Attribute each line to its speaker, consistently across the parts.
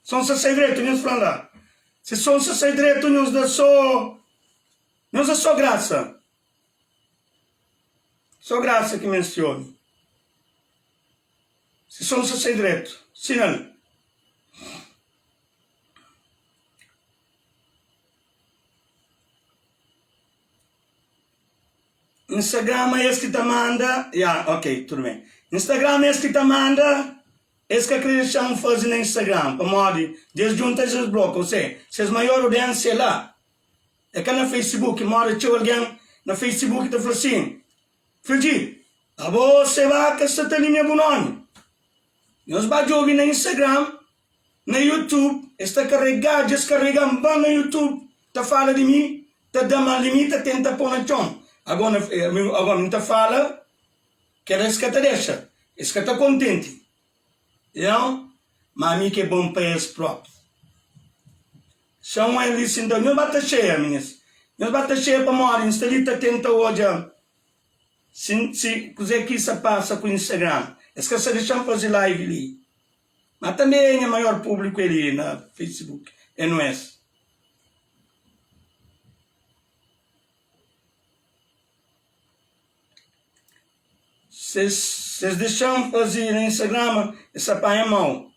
Speaker 1: Son sa sai dretu, nhos fla-m la. Si son sa sai dretu, nhos da so, nhos da so grasa. So grasa ki meste obi. Si son sa sai dretu, sinal. Instagram é es ki ta manda, ya, ok, tudu ben. Instagram é es ki ta manda, es ka kre dexa-m faze na Instagram, pamodi dja es djunta es es bloka, osé, ses maior audiénsia é la, é ka na Facebook, modi txeu algen na Facebook ta fla sin, Fidji, abo Seba ka sta ta limia bu nomi, nhos ba djobe na Instagram, na YouTube, es ta karega, dja es karega-m ba na YouTube ta fala di mi, Ta da mal di mi ta tenta po na txon ago na ago mi ta fala kela es ka ta dexa es ka ta kontenti you know ma mi ke bon pa es propi xan el li sinta nhos ba ta xeia minis nhos ba ta xeia pamodi n sta li ta tenta odja si si kuze ki sa pasa ku instagram es ka sa dexan fazi live li ma tanbe nha maior publiku é li na facebook é no es. Se es dexa-m faze na Instagram, es ta panha mau.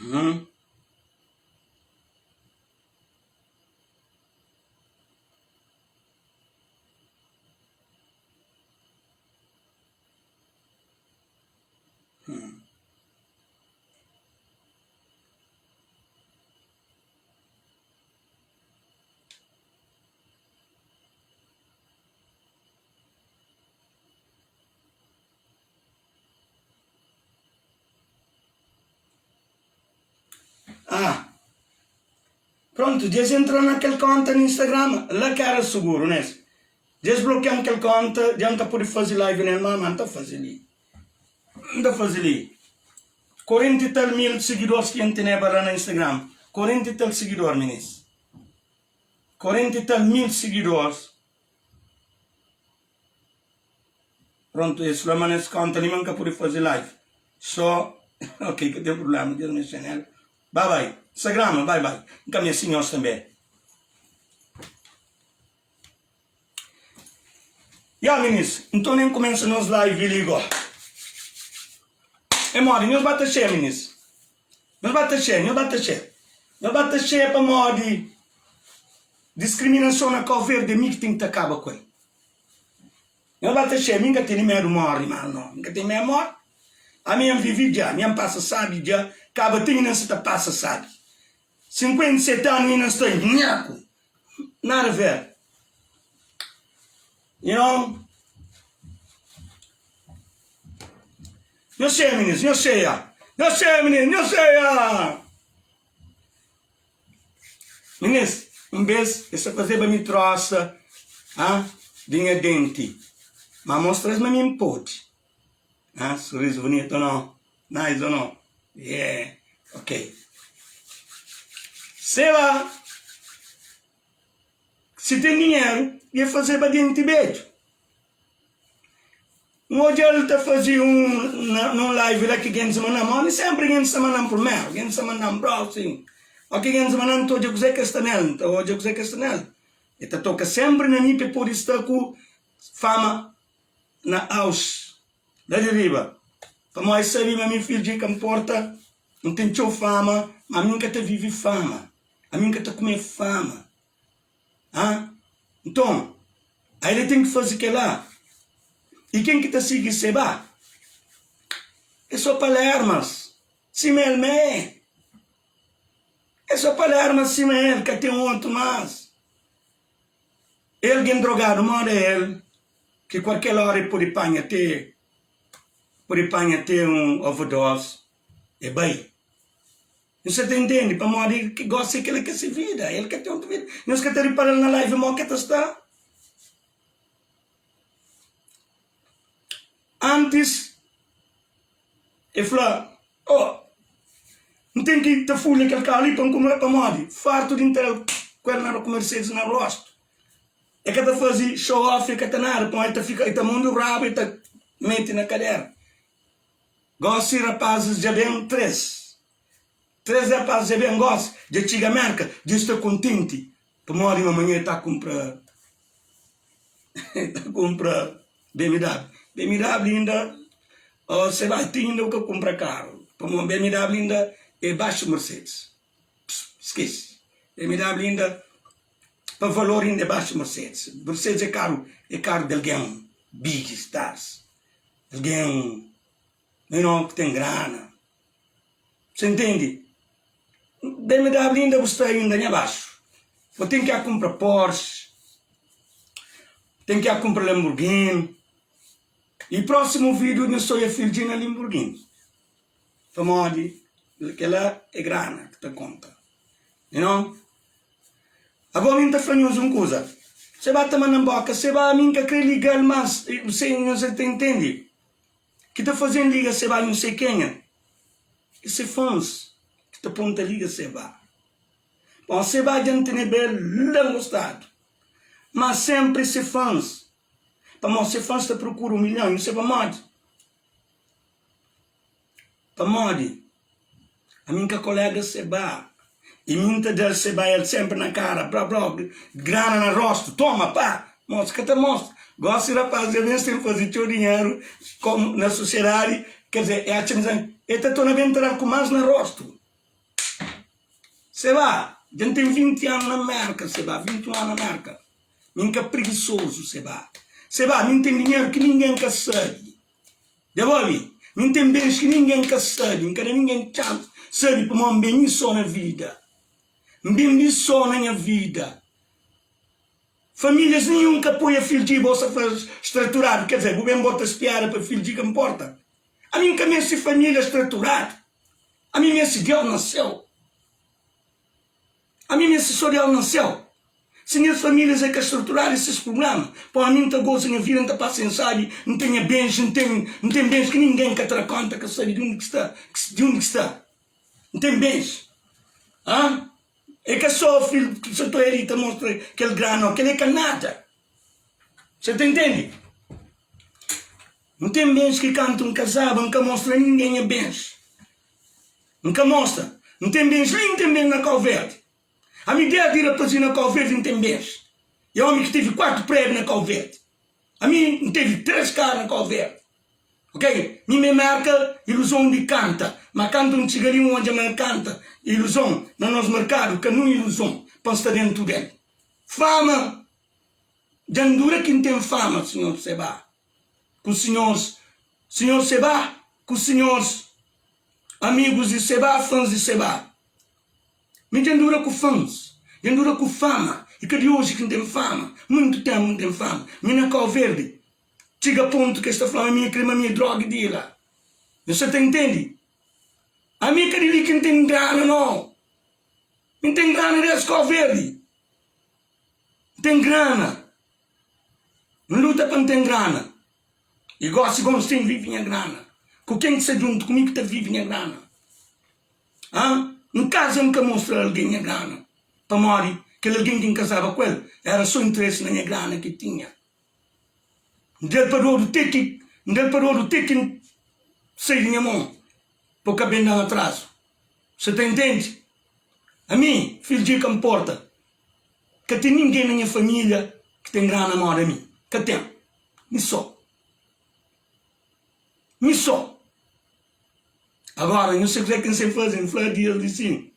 Speaker 1: Uhum. Ah, prontu, dja es entra na kel konta na Instagram, la ki era suguru, nes? Dja es blokia-m kel konta, dja N ka pode faze live nel, má ma N ta faze li. N ta faze li. 40 i tal mil sigidors ki N teneba la na Instagram. 40 i tal sigidor, minis. 40 i tal mil sigidors. Prontu, es fla ma nes konta li ma N ka pode faze live. So, ok, ka ten prublema, Deus mexe nel. Bai bai, Instagrama, bai bai. N ka meste nhos tanbe. Ya minis, nton N kumesa nos live li go. É modi, nhos ba ta xeia minis. Nhos ba ta xeia, nhos ba ta xeia. Nhos ba ta xeia pamodi diskriminason na Kau Verdi é mi ki ten ki ta kaba ku el. Nhos ba ta xeia, mi N ka tene medu mori mas no, N ka ten medu mori. Ami N vivi dja, ami N pasa sabi dja, kaba ti inda N sa ta pasa sabi. 57 anu inda N sta nhaku, nada ver. You know? Nhos xeia, minis, nhos xeia. Nhos xeia, minis, nhos xeia. Minis, un bes es ta fazeba mi trosa ah, di nha denti, ma mostra-s ma mi N pode. Ah, sorriso bonito ou não? Nice ou não? Yeah, ok. Seba, si ten dinheru, ia fazeba denti bedju. N odja-l ta faze un nun live la ki gentis manda-m. Ómi sénpri gentis ta manda-m prumeru, gentis ta manda-m prósimu. Óki gentis manda-m, N ta odja kuzê ki es sta nel, N ta odja kuzê ki es sta nel. E ta toka sénpri na mi pa e pode sta ku fama na aus, la di riba. Pamodi e sabe ma mi fidju i ka nporta, N ten txeu fama, ma ami N ka ta vive fama, ami N ka ta kume fama. Ha? Nton, a el ten ki faze kel-la. I ken ki ta sigi Seba? É sô palermas, sima el mê. É sô palermas. Palerma sima el ka ten otu más. El gen drogadu moda el ki kualker ora el pode panha te pode panha te un overdose e bai. Nhos sa ta intende pamodi ki gosi kel-la ki é se vida, el ka ten otu vida. Nhos ka ta ripara-l na live mo ke ta sta? Antis el fla, Oh, N ten ki ta fulha kel karu li pa N kume pamodi fartu di N tra-l ku el na ku Mercedes na rostu. El ka ta faze show off, el ka ta nada, pamodi el ta fika, el ta mondu rabu, el ta mete na kadera. Gosi rapazis dja ben 3. 3 rapazis dja ben gosi, dja txiga Merka, dja sta kontenti pamodi ma manha el ta kunpra el ta kunpra BMW. BMW inda oh se ba ti inda bu ka kunpra karu pamodi BMW inda é baxu Mercedes. Skese, BMW inda pa valor inda é baxu Mercedes. Mercedes é karu é karu di algen big stars. Algen you know ki ten grana. Você entende? BMW inda bu sta inda nha baxu. Bu ten ki a kumpra Porsche, ten ki a kumpra Lamborghini. E próximo vídeo nhu sta oia fildji na Lamborghini. Pamodi kela é grana ki ta konta. You know? Agora mi nta fla nhos un kuza, se ba ta manda-m boka, se ba mi nka kre liga-l mas, se nhos ta intende? Ki ta faze-m liga se ba nhos se kenha? É se fãs ki ta pô-m ta liga se ba. Bom, se ba dja N tene bel la ngostadu, ma senpri se fãs, pamodi se fãs ta prokura un milhon, nhos se pamodi? Pamodi ami N ka kolega Seba i mi N ta da-l Seba el senpri na kara, bra bra, grana na rostu, toma pa! Mos ka ta mostra. Gosi rapaz dja ben sen faze txeu dinheru komu na sosiedadi, ker dizer, e atxa ma e ta torna ben ta da-l ku mas na rostu. Seba, dja N ten 20 anu na Merka, Seba, 21 anu na Merka. Mi N ka prigisozu, Seba. Seba, mi N ten dinheru ki ningen ka sabe. Dja bo obi? Mi N ten bens ki ningen ka sabe, N ka da ningen txansi sabe pamodi N ben mi so na vida. N ben mi so na nha vida. Famílias ninhun ka apoia fidju bo sa fla straturadu, ker dizer, bu ben bota spiada pa fidju ka nporta. Ami N ka meste família straturadu, ami N meste Deus na séu. Ami meste so Deus na séu. Si nhas famílias é ka struturadu é ses prubléma. Pô ami N ta goza nha vida, N ta pasa en sábi, N ten nha bens, N ten N ten bens ki ningen ka tra kónta, ka sabe di undi ki sta, di undi ki sta. N ten bens. Hã? É ka sô fil ki sa ta li ta mostra kel grana, kel é ka nada. Sa ta intende? N ten bens ki kantu N kazaba N ka mostra ningen nha bens. N ka mostra. N ten bens li, N ten bens na Kau Verdi. Ami desdi rapazinhu na Kau Verdi N ten bens. E omi ki tevi 4 prediu na Kau Verdi. Ami N tevi 3 karu na Kau Verdi. Ok? Mi me marka iluzon di kanta. Ma kantu N txiga li N odja ma N kanta iluzon na nos merkadu ka nun iluzon pa N sta dentu del. Fama dja N dura ki N ten fama, sinhor Seba ku sinhors, sinhor Seba ku sinhors amigus di Seba, fans di Seba. Mi dja N dura ku fans, dja N dura ku fama, i ka di oji ki N ten fama, muntu tenpu N ten fama. Mi na Kau Verdi, txiga pontu ki es ta fla ma mi e kre ma mi e drog dealer. Nhos sa ta intendi? Ami ka di li ki N ten grana no. Mi N ten grana des Kau Verdi. N ten grana. N luta pa N ten grana. I gosi gomi N sta vivi nha grana. Ku ken ki sta djuntu ku mi ki ta vivi nha grana? Hã? N kaza N ka mostra algen nha grana, pamodi kel algen ki N kazaba ku el éra sô interesi na nha grana ki el tinha. N da-l pa dodu te ki N da-l pa dodu te ki N sai di nha mon pa ka ben da-m atrazu. Sa ta intende? Ami, fidju ka nporta, ka ten ningen na nha família ki ten grana moda mi. Ka ten. Mi sô. Mi sô. Agora, nhu se kuzé ki N sen faze, N fla di el di sin.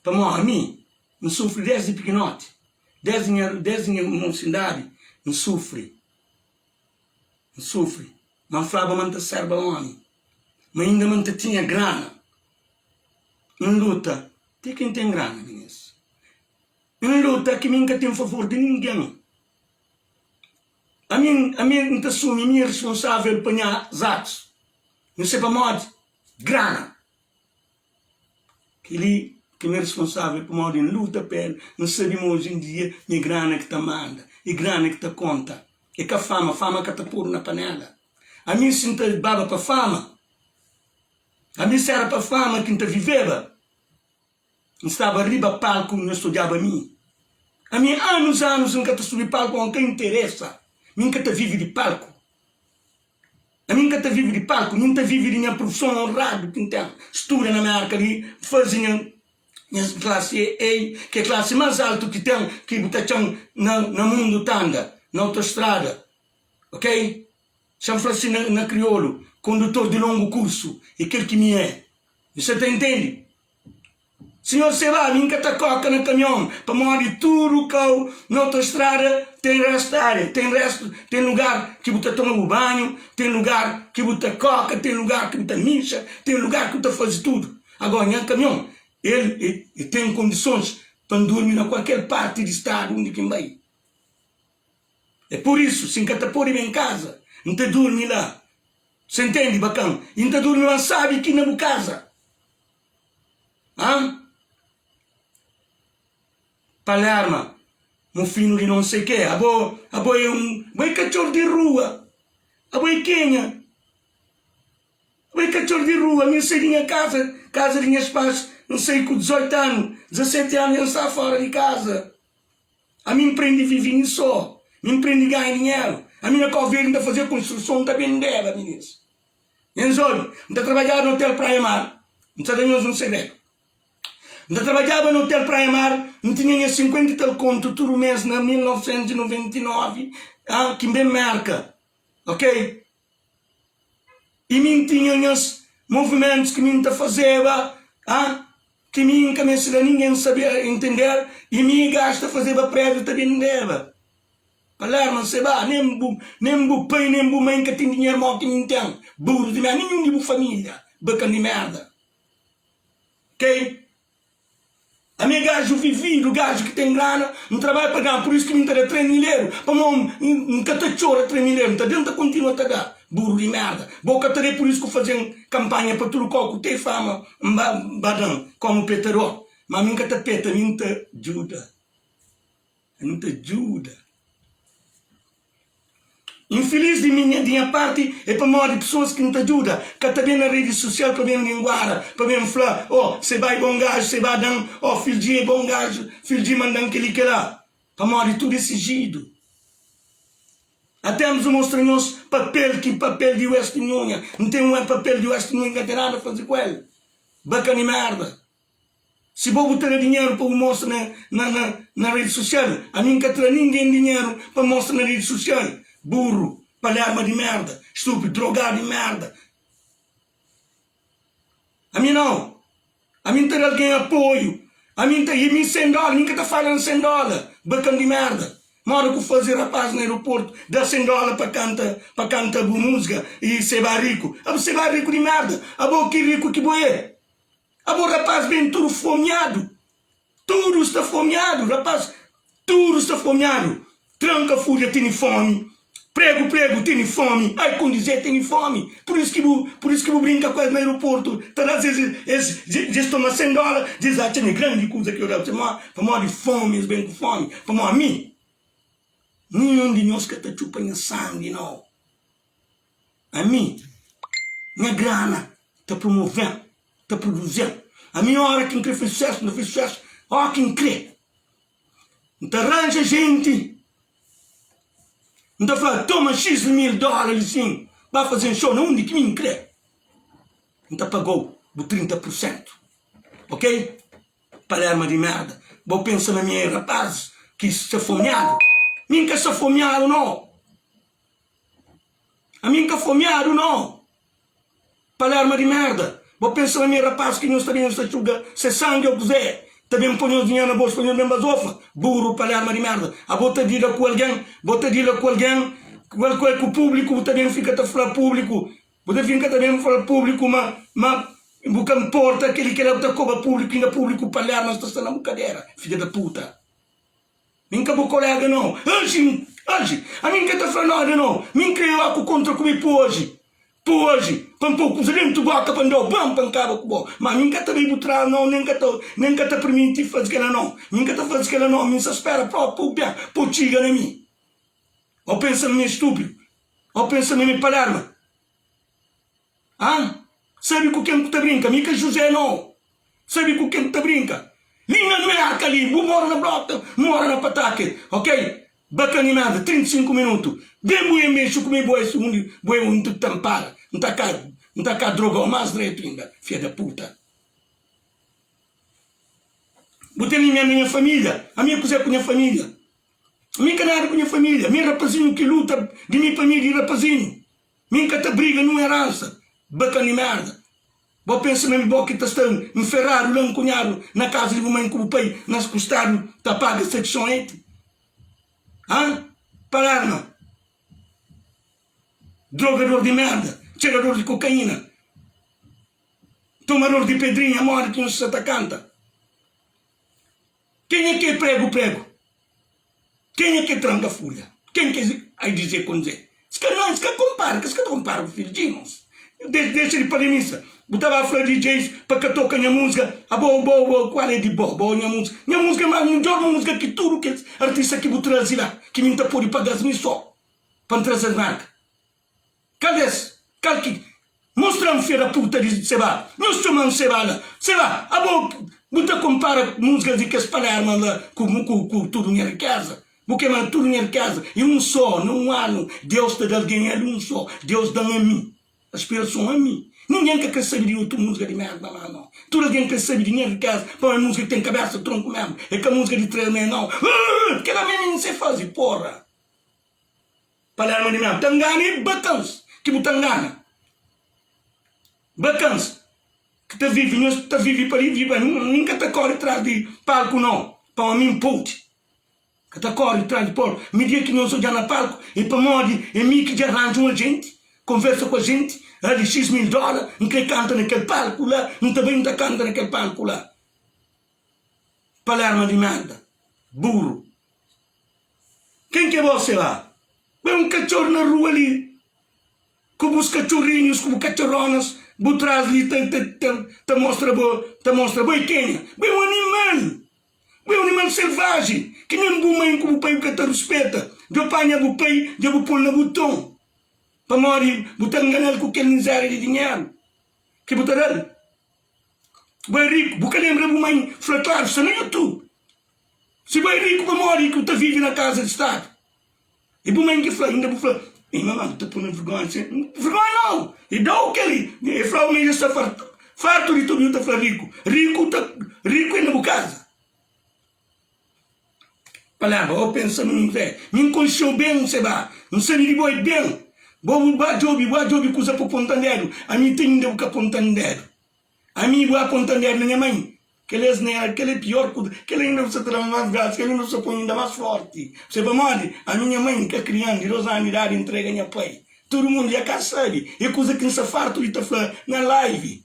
Speaker 1: Pamó ami, N sufri desdi pikinoti, desdi nha, desdi nha mosindadi, N sufri, N sufri. Ma N flaba ma N ta serba omi, ma inda ma N ta tinha grana. N luta ti ki N ten grana, minis. N luta ki mi N ka ten favor di ningen. Ami, ami N ta sumi mi é responsável pa nhas atus. N sai pamodi grana. Kel-li ki mi é responsável pamodi N luta pa el. N sabe ma oji en dia mi é grana ki ta manda, é grana ki ta konta. É ka fama, fama ka ta podu na panela. Ami si N ta baba pa fama, ami si éra pa fama ki N ta viveba, N staba riba palku nhos ta odjaba mi. Ami anus anus N ka ta subi palku, N ka interesa, mi N ka ta vive di palku. Ami N ka ta vive di palku, mi N ta vive di nha profison onradu ki N ten. Studa na Merka li, N faze nha nha klasi A, ki é klasi más altu ki ten, ki bu ta txan na na mundu ta anda na autostrada, ok? Xa-m fla si na na kriolu, kondutor di longu kursu é kel ki mi é. Bu sa ta intende? Sinhor Seba, mi N ka ta koka na kamion, pamodi tudu kau na autostrada ten rest area, ten rest, ten lugar ki bu ta toma bu banhu, ten lugar ki bu ta koka, ten lugar ki bu ta mixa, ten lugar ki bu ta faze tudu. Agora, nha kamion, el e ten kondisons pa N durmi na kualker parti di stadu undi ki N bai. É pur isu, si N ka ta pode ben kaza, N ta durmi la. Sa ntende, bakan? I N ta durmi ma N sabi ki na bu kaza. Hã? Palerma, mufinu di non sei ke, abo, abo é un, abo é katxor di rua, abo é kenha? Abo é katxor di rua, mi N sai di nha kaza, kaza di nhas pais, N sai ku 18 anu, 17 anu dja N sta fora di kaza. Ami N prende vive mi so, mi N prende ganha dinheru, ami na Kau Verdi N ta faze konstruson, N ta bendeba minis. Nhos obi, N ta trabadjaba na Hotel Praia Mar, N ta da nhos un segredu. N ta trabadjaba na Hotel Praia Mar, N tinha nha 50 i tal kontu tudu mês na 1999, ah, ki N ben Merka, ok? I mi N tinha nhas movimentus ki mi N ta fazeba, ah, ki mi N ka meste da ningen sabe, entender, i mi gasta fazeba prédiu ta bendeba. Palerma, N seba, nen bu nen bu pai nen bu mai ka ten dinheru mau ki mi N ten, burus di merda, ninhun di bu familia bakan di merda. Ok? Ami é gaju vividu, gaju ki ten grana, N trabadja pa gana, pur isu ki mi N ta da 3 mil eru, pamodi N ka ta txora 3 mil eru, N ta da N ta kontinua ta da, buru di merda. Bo ka ta da, é pur isu ku faze-m kanpanha pa tudu kau ku ten fama, N ba N ba da-m komu petador, ma mi N ka ta peta, mi N ta djuda. N ta djuda. Infilis di mi di nha parti é pamodi pesoas ki N ta djuda ka ta ben na redi sosial pa ben linguara, pa ben fla, Oh, Seba é bon gaju, Seba da-m, oh, Fildji é bon gaju, Fildji manda-m kel-li, kel-la. Pamodi tudu é sijidu. Até N mostra nhos papel ki papel di West Nhunha. N ten un papel di West Nhunha ki ka ten nada faze ku el. Baka di merda. Si bo bu ta da dinheru pa bu mostra na na na na redi sosial, ami N ka tra ningen dinheru pa mostra na redi sosial. Burru, palerma di merda, stupidu, drogadu di merda. Ami nau. Ami N ta da algen apoiu. Ami N ta, i mi 100 dola, mi N ka ta fala na 100 dola, bakan di merda. Moda ku faze rapaz na aeroportu da 100 dola pa kanta pa kanta bu musika i seba riku. Abo seba riku di merda, abo ki riku ki bo e? Abo rapaz ben tudu fomiadu tudu sta fomiadu rapaz tudu sta fomiadu tranka fulha teni fomi pregu pregu teni fomi ai kondizé teni fomi pur isu ki bu pur isu ki bu brinka ku es na aeroportu ta da es es djes toma 100 dola djes atxa ma é grandi kuza ki yo da pamodi fomi es ben ku fomi pamodi mi ninhun di nhos ka ta txupa nha sangi nau. Ami, nha grana ta promove-m, ta produzi-m. Ami óra ki N krê faze susésu, N ta faze susésu óra ki N krê. N ta ranja jenti, N ta fla, toma xis mil dóla li sin, ba faze-m xou na undi ki mi N krê. N ta paga-u bu 30 pur sentu, ok? Palerma di merda, bo pensa ma mi é rapazis ki sta fomiadu? Mi N ka sta fomiadu, nau. Ami N ka fomiadu no! Palerma di merda! Bo pensa ma mi é rapaz ki nhos ta ben sta txuga se sangi o kuzé? Ta ben po nhos dinheru na bolsu pa nhos ben bazofa? Buru palerma di merda! Abo ta dila ku algen, bo ta dila ku algen, ku ku publiku bu ta ben fika ta fla publiku, bu ta finka ta ben fla publiku ma ma. Bu ka nporta keli kela bu ta koba públiku inda públiku Palerma sta sta na bu kadera fidja da puta. Mi nka bu kolega no oji oji ami nka ta fla nada no mi nkre oa ku kontra ku mi pu oji pu oji pa npou kuza dentu boka pa ndau bam pa nkaba ku bo ma mi nka ta bai bu tras no nen nka ta nen nka ta pirmiti fazi kela no mi nka ta fazi kela no mi nsa spera propi pa u ben pa u txiga na mi o pensa mi é stupidu o pensa mi é palerma. Ah, sabe ku ken ku ta brinka? Mi ka José no. Sabe ku ken ku ta brinka? Li na Merka li, bu mora na Brockton, N mora na Pawtucket, ok? Bacana merda, 35 minutu. Ben bu e mexi ku mi bo es undi bo e undi ta npara. N ta ka, N ta ka drogau mas dretu inda, fia da puta. Bu ten limia na nha familia? Ami e kuzé ku nha familia? Mi ka nada ku nha familia. Mi e rapazinhu ki luta di mi pa mi di rapazinhu. Mi N ka ta briga nun eransa bakan di merda. Bo pensa ma mi bo ki ta sta nferadu la nkunhadu na kaza di bu mai ku bu pai na kustadu ta paga section 8? Ha? Palerma. Drogador di merda, txerador di kokaina, tomador di pedrinha modi ki nhos sa ta kanta. Kenha ki é pregu pregu? Kenha ki é tranka fulha? Ken ki ai dize ku nze? Si ka nau, si ka konpara, si ka ta konpara ku filhu di irmons. Dexa di palemisa. Bu ta ba fla DJs pa ka toka nha musika? Abo, bo, bo, kual é di bo? Bo, nha musika. Nha musika é mas midjor musika ki tudu kes artista ki bu traze la, ki mi N ta pode paga-s mi so pa N traze-s marka. Kal des? Kal ki Mostra-m fia da puta di Seba Nhos txoma-m Seba la Seba, abo bu ta konpara múzikas di kes Palerma la ku ku ku tudu nha rikeza? Bu kema tudu nha rikeza i un só na un anu Deus ta da algen el un só Deus da-m ami Aspirason ami Ningen ka kre sabe di otu múzika di merda má no Tudu algen kre sabe di nha rikeza Pamodi múzika ki ten kabesa tronku mesmu É ka múzika di treme nau Kela mê mi N se faze porra. Palerma di mel ta ngana e bakans ki bu ta ngana bakans ki ta vivi nhos ta vivi pa li viva mi nka ta kori tras di palku no pa omi npoti ka ta kori tras di palku mi dia ki nhos odja na palku e pamodi e mi ki dja ranja un ajenti konversa ku ajenti ali xis mil dola nkre kanta na kel palku la nta bai nta kanta na kel palku la palerma di merda buru. Ken ki é bo, Selá? Bo é un katxor na rua li, ku bus katxorinhus, ku bu katxoronas, bu tras li ta, ta, ta, ta mostra bo, ta mostra bo é kenha. Bo é un animal! Bo é un animal selvajen, ki nen bu mai ku bu pai bu ka ta ruspeta. Djo panha bu pai, dja bu pô-l na buton, pamodi bu ta ngana-l ku kel mizéria di dinheru ki bu ta da-l. Bo é riku, bu ka lenbra bu mai fla klaru, sta na YouTube. Si bo é riku pamodi ki bu ta vive na kaza di stadu? E bu mãe ki fla, inda bu fla, Ei mamá bu ta pui na vergonha si vergonha nau, e dau keli, e flau ma e sta fartu, fartu di tudu, ta fla riku, riku ta riku é na bu kaza. Palabra, ô pensa mi fé, mi n konxeu ben, seba, n sabi di bo é ben, bo bu ba djobi, bu ba djobi kuza pa pontan dedu, ami te inda bu ka pontan dedu. Ami bu aponta dedu na nha mãe Kel es nera kel é pior ku kel ainda bu sa ta da-m más gás kel ainda bu sa poi inda más forti Bu sabe pamodi? Ami nha mãe N ka krian di dos anu di idadi N ntrega nha pai Tudu mundu dja ka sabe É kuza ki N sa fartu di ta fla na live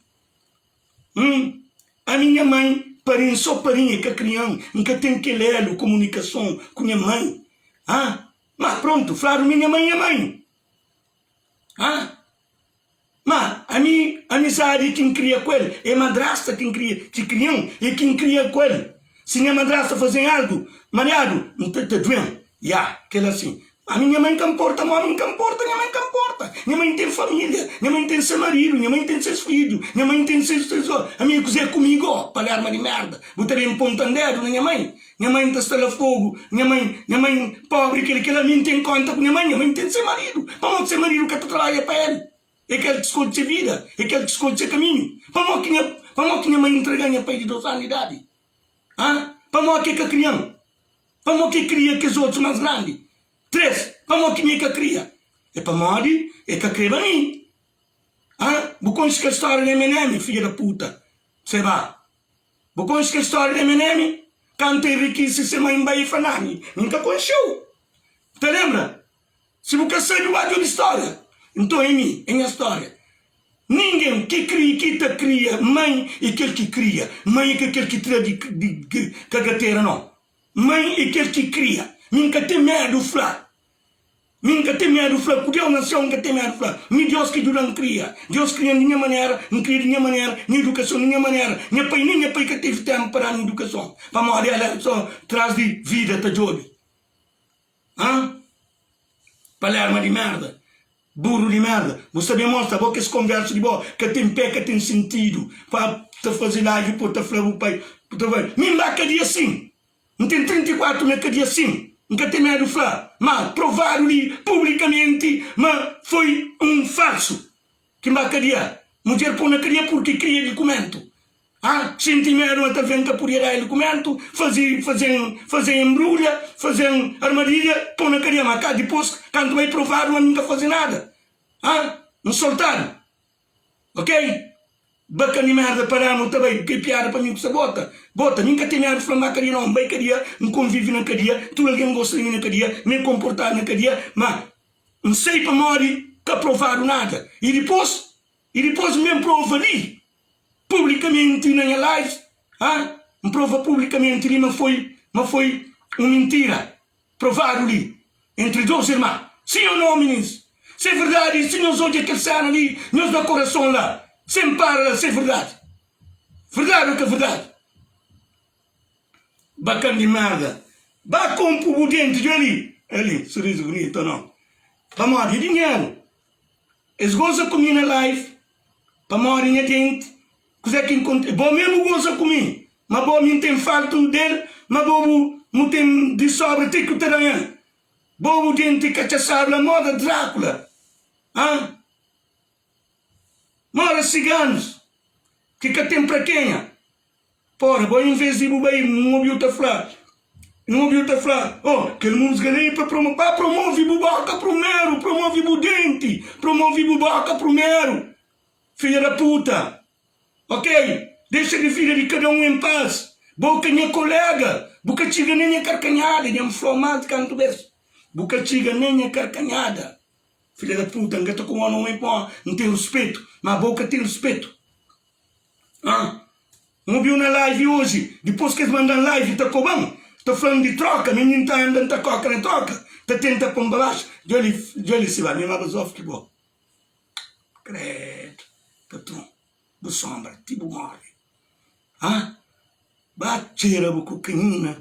Speaker 1: Hum Ami nha mãe pari-m so pari-m E ka krian N ka ten kel elu komunikason ku nha mãe Ah Ma prontu fladu mi nha mãe nha mãe Ah. Ma ami, amizadi ki N kria ku el é madrasta ki N kria, ki kria-m é ki N kria ku el. Si nha madrasta faze-m algu mariadu, N ta ta due-m. Ya, kel asin. Ami nha mai ka nporta, ma omi ka nporta, nha mai ka nporta. Nha mai ten família, nha mai ten se maridu, nha mai ten ses fidju, nha mai ten ses ses. Ami é kuzê kumigu? Ó, palerma di merda! Bu ta ben ponta-m dedu na nha mai? Nha mai ta sta la fogu, nha mai, nha mai pobri kel kel ami N ten konta ku nha mai, nha mai ten se maridu, pamodi se maridu ka ta trabadja pa el, é kel ki skodje se vida, é kel ki skodje se kaminhu, pamodi ki nha, pamodi ki nha mai ntrega-m nha pai di dos anu di idadi? Ha? Pamodi ki el ka kria-m? Pamodi ki el kria kes otus más grandi? 3, Pamodi ki mi el ka kria? É pamodi el ka kreba mi. Ha? Bu konxe kel stória di Eminem, fidja da puta? Seba. Bu konxe kel stória di Eminem? Kantu el rikise se mai bai e fla, Nah, mi N ka konxe-u. Bu ta lenbra? Si bu ka sabe, bu ba djobe stória. Nton é mi, é nha stória. Ningen ki kria ki ta kria mãe e kel ki kria mãe e ka kel ki tra di di kagatera no mãe e kel ki kria mi nka ten medu fla mi nka ten medu fla ku Deus na seu nka ten medu fla mi Deus ki djudan kria Deus krian di nha manera N kria di nha manera nha idukason di nha manera nha pai nen nha pai ka tevi tempu pa danu idukason pamodi el era so tras di vida ta djobi. Hã? Palerma di merda, burru di merda, bu sta ben mostra bo kes konversu di bo ka ten pé ka ten sintidu pa ta faze live po ta fla bu pai bu ta fla mi nba kadia sin N ten 34 me kadia sin N ka ten medu fla ma provadu li publikamenti ma foi un falsu ki nba kadia mudjer po na kadia purki kria dikumentu Ah, xinti medu ma talvês N ka podia da el dukumentu, faze, faze-m, faze-m enbrulha, faze-m armadilha, pô-m na kadia. Má ka dipôs, kantu bai provadu ma mi N ka faze nada, ah, N soltadu. Ok? Bakan di merda pa da-m, ta bai, ke piada pa mi ku sa bota, bota. Mi N ka ten medu fla-m ba kadia nau, N bai kadia, N konvive na kadia, tudu algen gosta di mi na kadia, mi é konportadu na kadia, má N sai pamodi ka provadu nada. I dipôs, i dipôs N ben prova li. Publikamenti na nha live ah N prova publikamenti li ma foi ma foi un mintira provadu li entri dos irma sim ou não minis se é verdadi si nhos odja kel sena li nhos da korason la sem para la se é verdadi verdadi ou ka verdadi bakan di merda ba konpu bu denti dja li ali surizu bunitu ou não pamodi é dinheru es goza ku mi na live. Pamodi nha denti, kuzé ki N konta? Bo memu goza ku mi, ma bo mi N ten faltu del, ma bo bu mu ten di sobra ti ku ta da el. Bo bu denti katxasadu la moda Drákula, ah? Moda siganus ki ka ten pra kenha. Pora, bo envês di bu bai, N obi-u ta fla, N obi-u ta fla, Oh, kel múzika li é pa promo. Ba promove bu boka prumeru, promove bu denti, promove bu boka prumeru, filha da puta. Ok, dexa di vida di kada un en pas. Bo ka nha kolega, bu ka txiga nen nha karkanhada, dja N fla-u más di kantu bês, bu ka txiga nen nha karkanhada. Filha da puta, N ka ta kuma nomi pamodi N ten ruspetu, má bo ka ten ruspetu. Ah, N obiu na live oji, dipôs ki es manda-m live ta koba-m, ta fla-m di troka, mi N ta anda N ta koka na troka, ta tenta pô-m pa baxu, dja li, dja li si ba, mi ma bazof ki bo. Kredu, patron, bu sonbra ti bu móre. Ah, ba txera bu kokaína,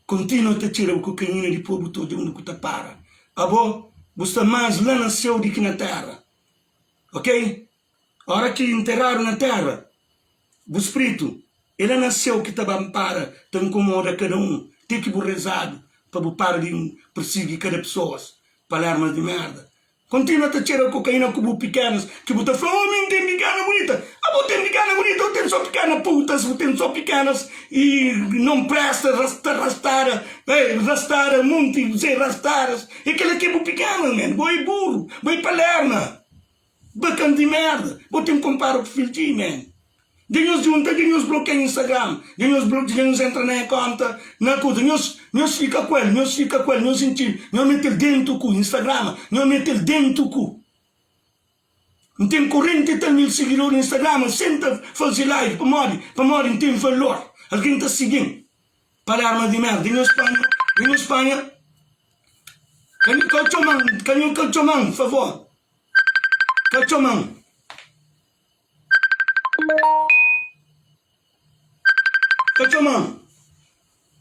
Speaker 1: kontinua ta txera bu kokaína dipôs bu ta odja undi ku ta para. Abo, bu sta más la na séu di ki na téra, ok? Ora ki nteradu na tera, bu spritu é la na séu ki ta ba para ta nkomoda kada un, te ki bu rezadu pa bu para di pirsigi kada pesoas. Palermas di merda. Kontinua ta txera kokaina ku bu pikenas ki bu ta fla, Oh, mi N ten pikena bunita. Abo ten pikena bunita ou ten so pikena putas, bu ten so pikenas i non presta, ta rastada, ei, rastada munti, sei rastadas. E kila ki é bu pikena, man. Bo é buru, bo é palerma. Bakan di merda, bo ten kompara ku Phil G man. Dja nhos djunta, dja nhos blokia Instagram, dja nhos dja nhos entra na nha konta na kuza, nhos nhos fika ku el, nhos fika ku el, nhos intxi, nhos metel dentu ku Instagram, nhos metel dentu ku. N ten 40 e tal mil sigidor na Instagram sen ta fazi live, pamodi? Pamodi N ten valor, algen ta sigin. Palerma di merda, dja nhos panha, dja nhos panha, ka nhu ka txoman, ka nhu ka txoman, favor. Ka txoma-m. Ka txoma-m.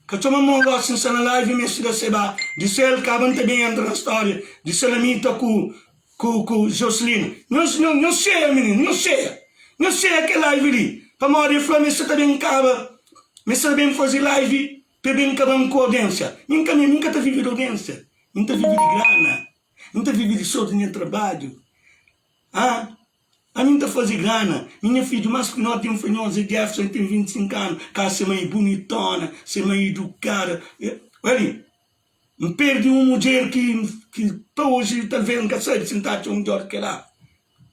Speaker 1: Ka txoma-m mo gosi N sta na live meste da seba di sel kaba N ta ben entra na storia di Salamita ku ku ku Jocelina. Nhos nhos nhos xeia mininu nhos xeia. Nhos xeia kel live li pamodi el fla ma el sta ta ben kaba ma el sta ta ben faze live pa el ben kaba-m ku audiensia. Mi N ka mi N ka ta vive di audiensia mi N ta vive di grana. N ta vive di so di nha trabadju Ah, ami N ta faze grana Mi nha fidju más pinóti N fla nhos é Jefferson el ten 25 anu Ka se mai bunitona, se mai idukada Oli, N perde un mudjer ki ki pa oji talvês N ka sabe si N ta atxa un midjór ki kel-la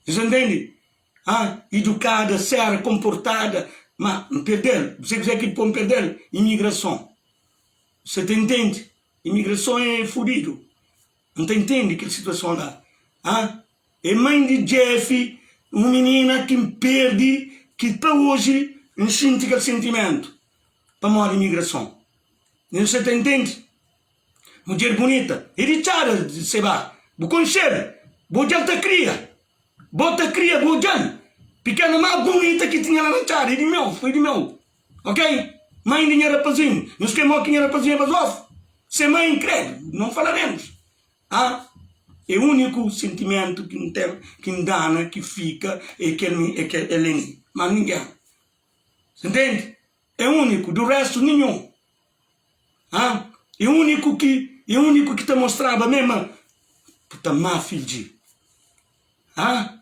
Speaker 1: Nhos ntende? Ah, idukada, séria, konportada Ma N perde-l, bu sabe kuzê ki pô-m perde-l? Imigrason Sa ta intende? Imigrason é fudidu. N ta intende kel situason la. Ha? É mãe di Jeff. Un minina ki N perde ki te oji N xinti kel sentimentu pamodi imigrason. Nhos sa ta intende? Mudjer bunita e di txada Seba, bu konxe-l, bu odja-l ta kria, bo ta kria bu odja-l pikena más bunita ki tinha la na txada e di meu, foi di meu, ok? Mãe di nha rapazinhu, nhos kre mo ki nha rapazinhu é bazofu? Se mãe kredu, não falaremos. Ah, é úniku sentimentu ki N ten, ki N dana, ki fika, é kel mi, é kel Eleni. Mas ningen. Sa ntende? É úniku, du restu ninhun. Ah, é úniku ki, é úniku ki ta mostraba mê ma bu ta má fidji. Ah,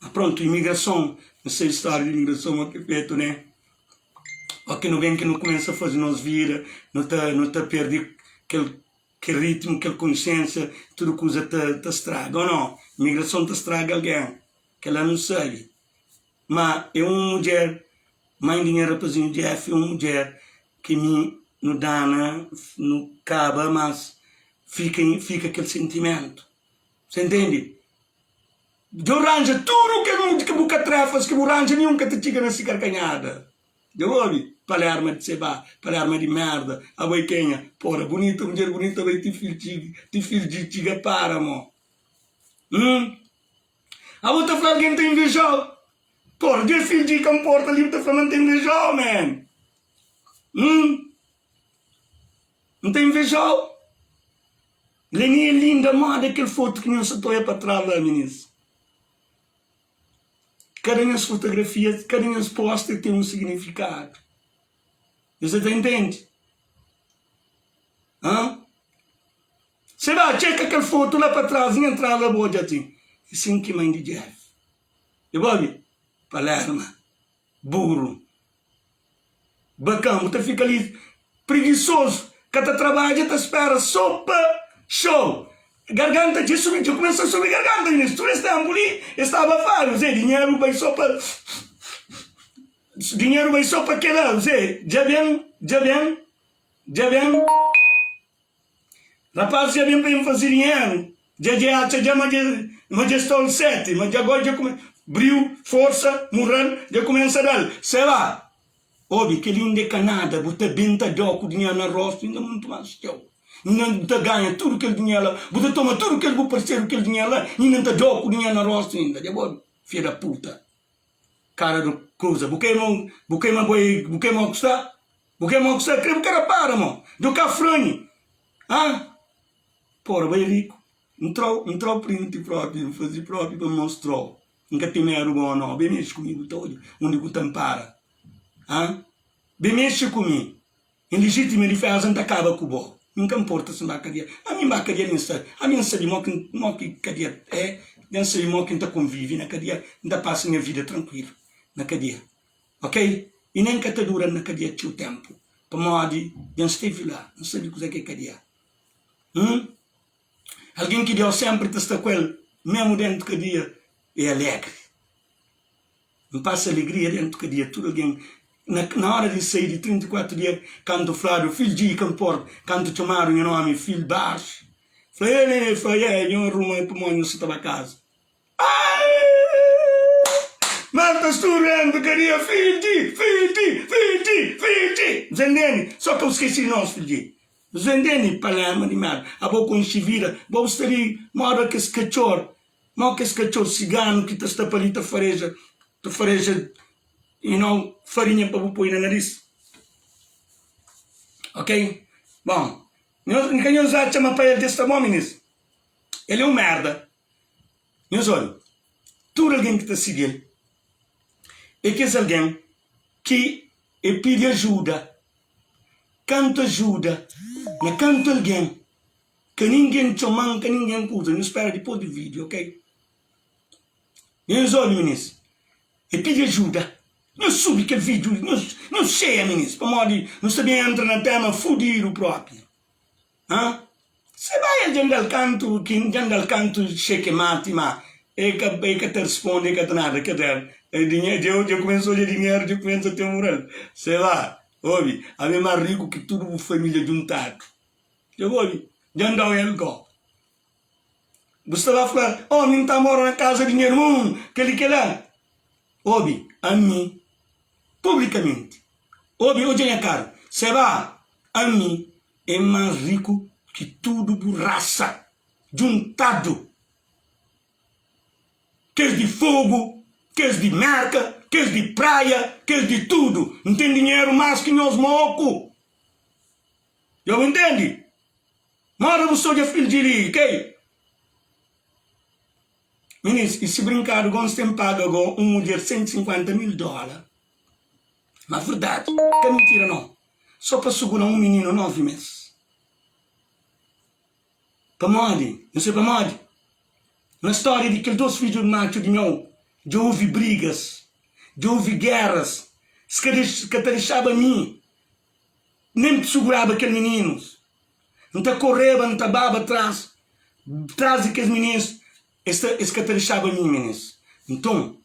Speaker 1: ma prontu, imigrason, N sei stória di imigrason ma ki fetu, né? Óki nu ben ki nu kumesa faze nos vida, nu ta, nu ta perde kel Kel ritmu, kel konsiénsia, tudu kuza ta ta straga. Ô nau? Imigrason ta straga algen, kel-la nu sabe. Má é un mudjer, mãi di nha rapazinhu Jeff é un mudjer ki mi nu dana, nu kaba, mas fika fika kel sentimentu. Sa ntende? Dja bu ranja tudu kel mudjer ki bu ka trefas, ki bu ranja, ninhun ka ta txiga na si karkanhada. Dja bu obi? Palerma di seba, palerma di merda, abo é kenha? Pora, bunita, mudjer bunita bai ti fil txiga, ti fil dji txiga para mo. Hum? Abo ta fla algen ta invejau? Pora, dja fil dji ka nporta li bu ta fla ma nta invejau, man. Hum? Nta invejau? Leni é linda moda kel fotu ki nhos sa ta oia pa tras la, minis. Kada nhas fotografia, kada nhas post ten un signifikadu. Nhos ta intende? Hã? Se ba txeka kel fotu la pa tras, nha entrada la bu odja asin. É sin ki mãe di Jeff. E bo obi? Palerma. Buru. Bakan, bu ta fika li prigisozu, ka ta trabadja, ta spera so pa show. Garganta dja subi, dja kumesa subi garganta mininu. Tudu es tempu li es staba abafadu, ze, dinheru bai so pa dinheru bai so pa kela, ze, dja ben, dja ben, dja ben. Rapazis dja ben pa N faze dinheru, dja dja atxa dja ma dja ma dja sta ol seti, ma dja goi dja kume briu, forsa, mural dja kumensa dal. Seba, obi, kel inda é ka nada, bu ta ben ta dau ku dinheru na rostu inda muntu mas txeu. Inda bu ta ganha tudu kel dinheru la, bu ta toma tudu kel bu parseru kel dinheru la, inda N ta dau ku dinheru na rostu inda. Dja bu obi, fia da puta. Kara do kuza, bu kema bu kema boi, bu kema ku sta. Bu ke mo ku sta kre bu ka rapara mo du ka frani ah pora bai riku N trau N trau print propi N fazi propi pa N mostrau N ka ten medu bo no ben mexi ku mi bu ta odja undi ku ta npara ah ben mexi ku mi N lijitima difeza N ta kaba ku bo Mi N ka nporta si N ba kadia ami N ba kadia mi N sta ami N sabi mo ki mo ki kadia é N sabi mo ki N ta konvivi na kadia N ta pasa nha vida trankuilu na kadia. Ok i nen ka ta dura na kadia txeu tenpu pamodi dja N stevi la N sabi kuze ki é kadia Hum algen ki Deus senpri ta sta ku el memu dentu kadia é alegri N pasa alegria dentu kadia tudu algen na na ora di sai di 34 dia kantu fladu fil dji ka nporta kantu txomadu nha nomi fil baxu fla el el fla é nho ruma pamodi nho sa ta ba kaza. Malta sturrendu karia fidji, fidji, fidji, fidji Nzendeni, so ka bu skesi di nos fidji Nzendeni, Palerma di merda Abo konxi vida, bo bu sta li moda kes katxor Mo kes katxor siganu ki ta sta pa li ta fareja Ta fareja, you know, farinha pa bu poi na naris Ok, bon, nhos, ka nhos atxa ma pa el dja sta bon minis El é un merda. Nhos odja, tudu algen ki ta sigi-l é kes algen ki el pidi ajuda. Kantu ajuda na kantu algen, ka ningen txoma-m, ka ningen kuza. Nhos spera dipôs di vídiu, ok? Nhos odja, minis, el pidi ajuda. Nhos subi kel vídiu, nhos xeia, minis, pamodi nu sta ben entra na téma fudidu própi. Hã? Se ba el dja N da-l kantu ki dja N da-l kantu xeke mati ma e ka e ka ta risponde e ka ta nada ker dizer dinhe dja dja kumesa odja dinheru dja kumesa ten mural se ba obi ami é más riku ki tudu bu familia djuntadu dja bu obi dja N da-u el go bu sta ba fla oh mi N ta mora na kaza di nha irmon kel-li kel-la. Obi, ami, publikamenti, obi, odja nha kara, Seba, ami é más riku ki tudu bu rasa djuntadu, kes di Fogu, kes di Merka, kes di Praia, kes di tudu, N ten dinheru más ki nhos moku. Dja bu ntende? Mora bu sta odja fil di li, kei? Minis, i si brinkadu go N ten paga go un mudjer 150 mil dola? Ma verdadi, ka mintira no, so pa sugura un mininu 9 mes. Pamodi? N sai pamodi. Na storia di kel dos fidju matxu di meu, dja ovi brigas, dja ovi geras, es ka ka ta dexaba mi nen suguraba kel mininus. N ta koreba, N ta baba tras tras di kes mininus, es ta es ka ta dexaba mi minis. Nton,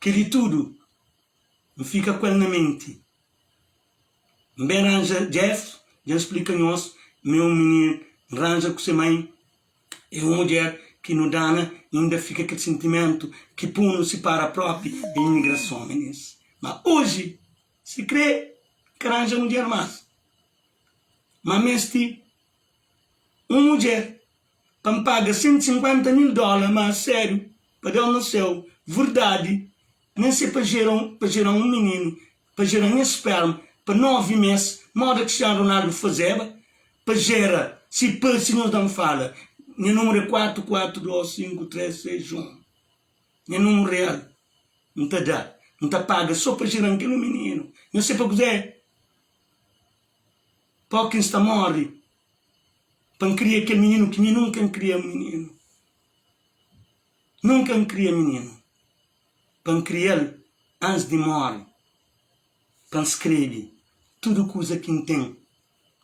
Speaker 1: kel-li tudu N fika ku el na menti. N ben ranja Jeff, dja N splika nhos ma é un mininu, N ranja ku se mai, é un mudjer ki nu dana inda fika kel sentimentu ki punu sipara propi é imigrason minis. Ma oji, si kre, N ka ranja mudjer mas. Ma mesti un mudjer pa N paga 150 mil dóla, ma sériu, pa Deus na séu, verdadi, nen se pa jera pa jera un mininu, pa jera nha sperma pa 9 mes, moda Cristiano Ronaldo fazeba pa jera si pa si nhos da-m fala, nha númeru é 4 4 2 5 3 6 1, nha númeru real, N ta da, N ta paga so pa jera-m kel un mininu, nhos se pa kuzé? Pa ki N sta móre pa N kria kel mininu ki mi nunka N kria mininu. Nunka N kria mininu. Pa N kria-l antis di móre. Pa N skrebe tudu kuza ki N ten,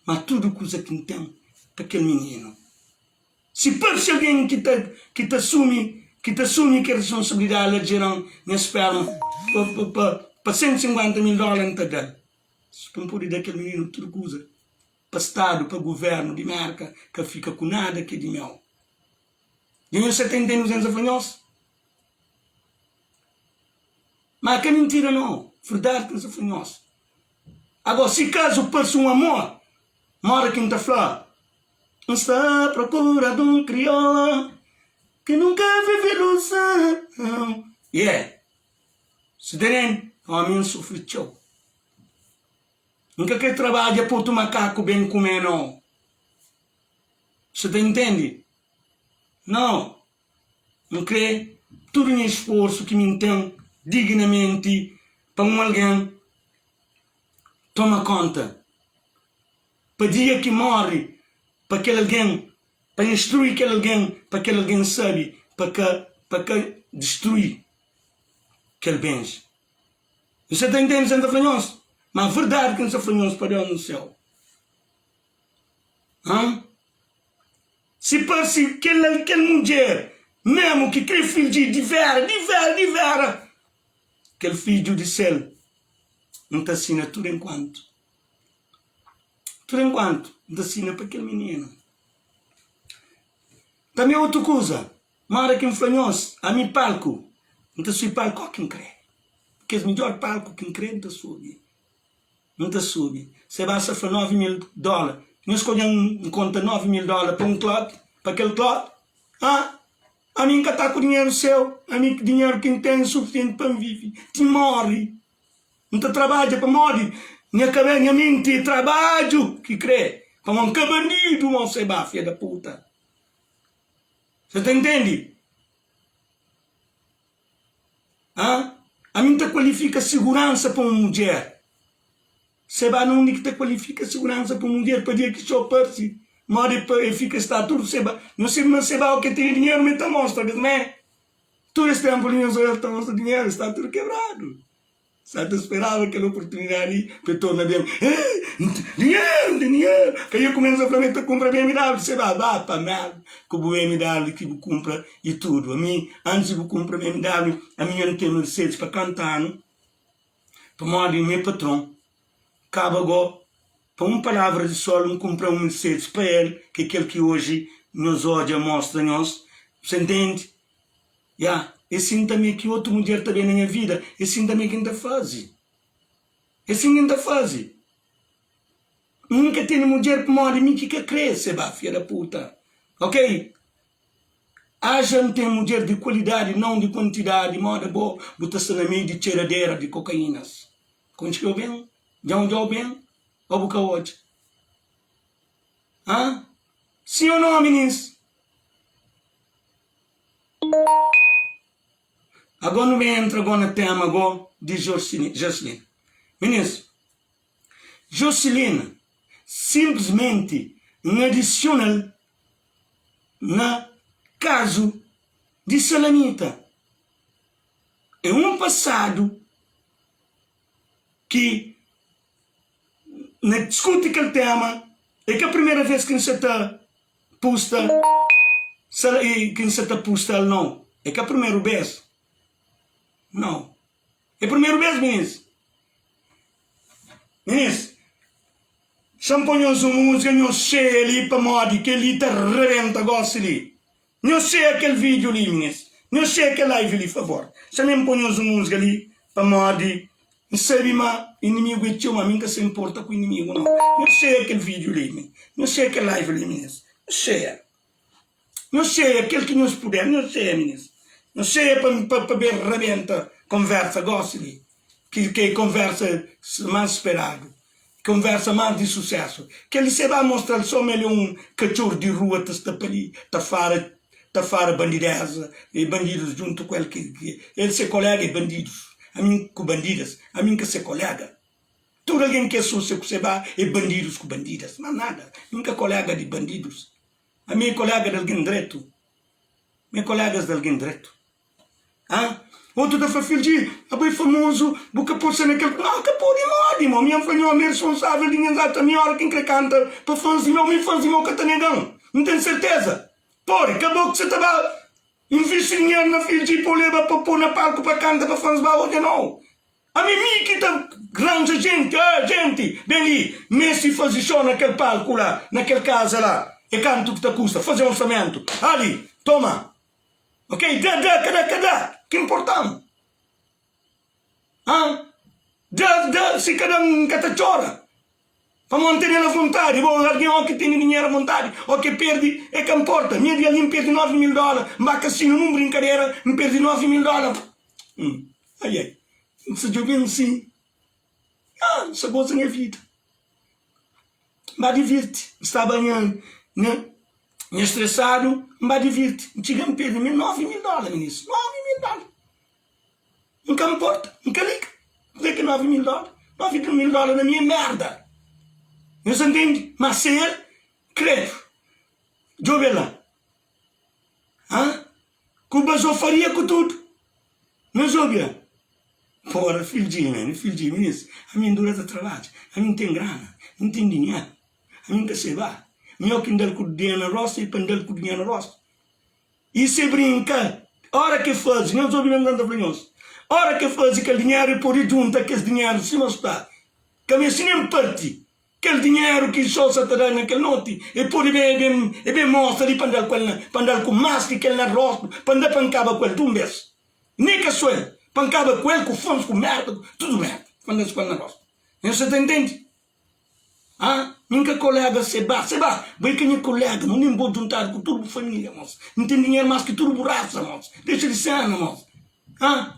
Speaker 1: má tudu kuza ki N ten pa kel mininu. Si parse algen ki ta ki ta asumi ki ta asumi kel responsabilidadi la di jera-m nha spérma pa pa pa pa 150 mil dóla N ta da-l. Pa N pode da kel mininu tudu kuza, pa Stadu, pa Guvérnu di Mérka ka fika ku nada ki é di meu. Dja nhos sa ta intende kuzê N sa fla nhos? Má ka mintira nau, verdadi ki N sa fla nhos. Agó, si kazu parse un amor, móda ki N ta fla, N sta prokura dun kriola ki nunka vive ilusãu. Yeah, si tene, ómi N sufri txeu. N ka kre trabadja pa otu makaku ben kume no. Sa ta intendi? No. N kre tudu nha isforsu ki mi N ten dignamenti pa un algen toma konta. Pa dia ki móre pa kel algen, pa instrui kel algen, pa kel algen sabe pa ka pa ka distrui kel bens. N sa ta intende sa N ta fla nhos, ma verdadi ki N sa fla nhos pa Deus no séu. Hã? Si parse kel kel mudjer memu ki kre fidju di vera, di vera, di vera, kel fidju di sel N ta sina tudu enkuantu. Tudu enkuantu N ta sina pa kel mininu. Tanbe otu kuza, Mora ki N fla nhos, ami palku, N ta subi palku o ki N kre. Kes midjor palku ki N kre N ta subi. N ta subi. Se basta fla 9000 dola. Nhos ka odja-m N konta 9000 dola pa un klot, pa kel klot? Ha? Ami N ka ta ku dinheru seu, ami dinheru ki N ten é sufisienti pa N vivi ti mori. N ta trabadja pamodi nha kabe, nha menti é trabadju ki kre, pamodi N ka bandidu, mo seba, fia da puta. Sa ta intendi? Ha? Ami N ta kualifika siguransa pa un mudjer. Seba na undi ki ta kualifika siguransa pa un mudjer pa dia ki xou parsi, modi pa e fika sta tudu seba. No sabi ma seba o ke tene dinheru ma e ta mostra kes mé. Tudu es tempu li nhos oja el ta mostra dinheru, sta tudu kebradu. Sa ta speraba kel oportunidadi li pa e torna ben. N ten dinheru, N ten dinheru! Ka e kumesa fla ma e ta kunpra BMW. Se ba, ba pa merda ku bu BMW ki bu kunpra i tudu. Ami, antis di bu kunpra BMW, ami nha N ten Mercedes pa kanta anu, pamodi nha patron kaba go pa un palavra di sol N kunpra un Mercedes pa el, ki é kel ki oji nhos odja mostra nhos. Sa ntende? Ya. É sin tanbe ki otu mudjer ta ben na nha vida, é sin tanbe ki N ta faze. É sin ki N ta faze. Mi N ka tene mudjer pamodi mi ki ka kre, seba, fia da puta. Ok? Aja N ten mudjer di kualidadi, nãu di kuantidadi, moda bo, bu ta sta na meiu di txeradera di kokainas. Konxe-u ben? Dja N odja-u ben ô bu ka odja? Hã? Sim ô nau, minis? Agó nu ben entra agó na tema agó di Jocelyn. Minis, Jocelyn simplismenti N adisiona-l na kazu di Salamita. É un pasadu ki na diskuti kel tema, é ka primera vez ki N sa ta pusta ki N sa ta pusta-l nau, é ka primeru bes nau, é primeru bes minis, minis xa-m poi nhos un múzika nhos xeia li pamodi kel-li ta rebenta gosi li. Nhos xea kel video li minis. Nhos xea kel live li favor. Xa mi npoi nhos un musica li pamodi N sabi ma inimigo é txeu ma mi nka sa importa ku inimigo nau. Nhos xea kel video li mi. Nhos xea kel live li minis. Nhos xea. Nhos xea kel ki nhos puder nhos xea minis. Nhos xea pa pa pa ben rabenta konversa gosi li. Ki ki konversa mas speradu. Konversa más di susésu. Kel-li se ba mostra-l sô ma el é un katxor di rua ta sta pa li ta fara ta fara bandidéza e bandidus djuntu ku el ki ki el se koléga é bandidus ami ku bandidas ami N ka se koléga tudu algen ki asosia ku se ba é bandidus ku bandidas más nada mi N ka koléga di bandidus ami é koléga di algen dretu mi é kolégas di algen dretu. Ah, otu ta fla, Fidji, abo é famozu, bu ka pode sta na kel. Nau, ka pode modi, mo. Mi N fla, Nho, mi é responsável di nhas atu. Ami óra ki N kre kanta pa fãs di meu, mi fãs di meu ka ta nega-m. N ten serteza. Pode, ka bo ki sa ta ba invisti dinheru na Fidji pa bu leba pa pô na palku pa kanta pa fãs ba odja, nau. Ami mi ki ta ranja jenti, ah, jenti, ben li, meste faze xou na kel palku la, na kel kaza la. É kantu ki ta kusta faze orsamentu. Ali, toma. Ok, da, da, ka da, ka da, ki inporta-m? Ha? Da, da, si ka da, N ka ta txora. Pamodi N tene-l avontadi. Bo, algen ó ki tene dinheru avontadi, ó ki perde, é ka nporta. Mi é di algen, N perde 9000 dóla, N ba kasinu nun brinkadera, N perde 9000 dóla. Hum, ai ai, N sa djobe-m si, ah, N sa goza nha vida. N ba divirti, N staba nha, nha. Nha stresadu, N ba divirti. N txiga N perde mi 9000 dóla, minis. 9000 dóla! N ka nporta, N ka liga. Kuzê ki é 9000 dóla? 9000 dóla na mi é merda. Nhos ta ntende? Má se el kredu, djobe la. Hã? Ku bazofaria ku tudu. Nhos obi la. Pora, fidju di mi, fidju di minis, ami N dura ta trabadja, ami N ten grana, N ten dinheru. Ami N ka seba. Mi o ki N da-l ku dinheru na rostu, i pa N da-l ku dinheru na rostu. I se brinka, ora ke faze, nhos obi mesmu ki N ta fla nhos, ora ke faze kel dinheru, e pode djunta kes dinheru sima sta, ka meste nen parti kel dinheru ki Sol sa ta da na kel noti, e pode ben, e ben, e ben mostra li pa N da-l ku el na, pa N da-l ku mas ki kel na rostu, pa N da pa N kaba ku el dun bes. Nen ka so el, pa N kaba ku el, ku fons, ku merda, ku tudu merda, pa N da-s ku el na rostu. Nhos sa ta intende? Ah, mi nka kolega Seba, Seba, bo é ka nha kolega, mo nen bo djuntadu ku tudu bu familia, mos. N ten dinheru mas ki tudu bu rasa, mos. Dexa di sena, mos. Ah,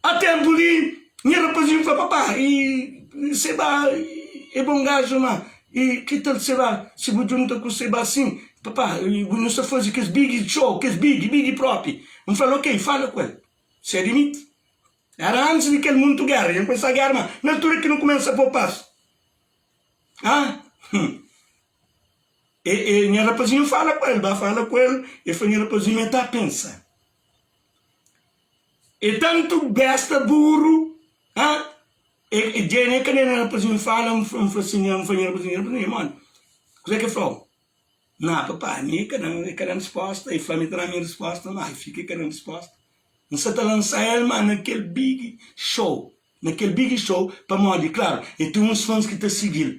Speaker 1: a tempu li, nha rapazinhu fla, Papá, i Seba é bon gaju, ma i ki tal Seba, si bu djunta ku Seba asin, papá, bu nu sta fazi kes big show, kes big, big propi. N fla-l, ok, fala ku el. Si admiti. Era antis di kel muntu géra. Dja N kumesa géra, ma na altura ki nu kumesa pô pas. Ah, hum. E, e nha rapazinhu fala ku el, ba fala ku el, e fla nha rapazinhu e ta pensa. E tantu besta buru, ah, e, e dja ne ka nha rapazinhu fala, N fla, N fla sin, N fla nha rapazinhu, nha rapazinhu, moni, kuzê ki el fla-u? Nah, papá, mi e ka da-m, e ka da-m risposta, e fla-m e ta da-m nha risposta, ma e fika e ka da-m risposta. N sa ta lansa el ma na kel big show, na kel big show, pamodi, klaru, e ten uns fans ki ta sigi-l,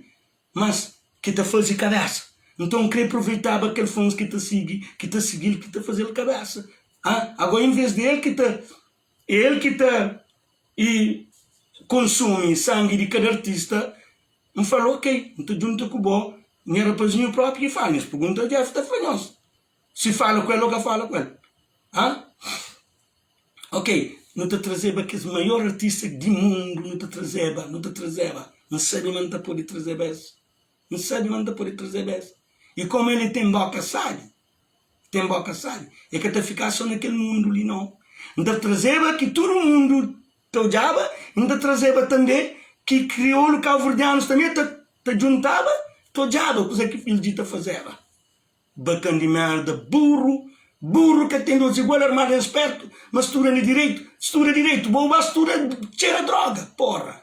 Speaker 1: mas ki ta faze kabesa. Nton, N kre aproveitaba kel fans ki ta sigi, ki ta sigi-l, ki ta faze-l kabesa. Ah, ago envês di el ki ta el ki ta i konsumi sangi di kada artista, N fala, ok, N ta djunta ku bo, nha rapazinhu propi ki fala. Nhos pergunta Jeff, ta fla nhos si fala ku el o ka fala ku el. Ah, ok, nu ta trazeba kes maior artista di mundu, nu ta trazeba, nu ta trazeba. N sabe ma N ta pode trazeba es. N sabe ma N ta pode trazeba es. I komu el ten boka sabi, ten boka sabi, e ka ta fika so na kel mundu li nau. N ta trazeba ki tudu mundu ta odjaba, N ta trazeba tanbe ki kriolu kabuverdianus tanbe ta ta djuntaba ta odjaba kuze ki Fildji ta fazeba. Bakan di merda, burru, burru ka ten dos igual, armadu en spertu, ma studa na direitu, studa direitu, bo ba studa txera droga, porra.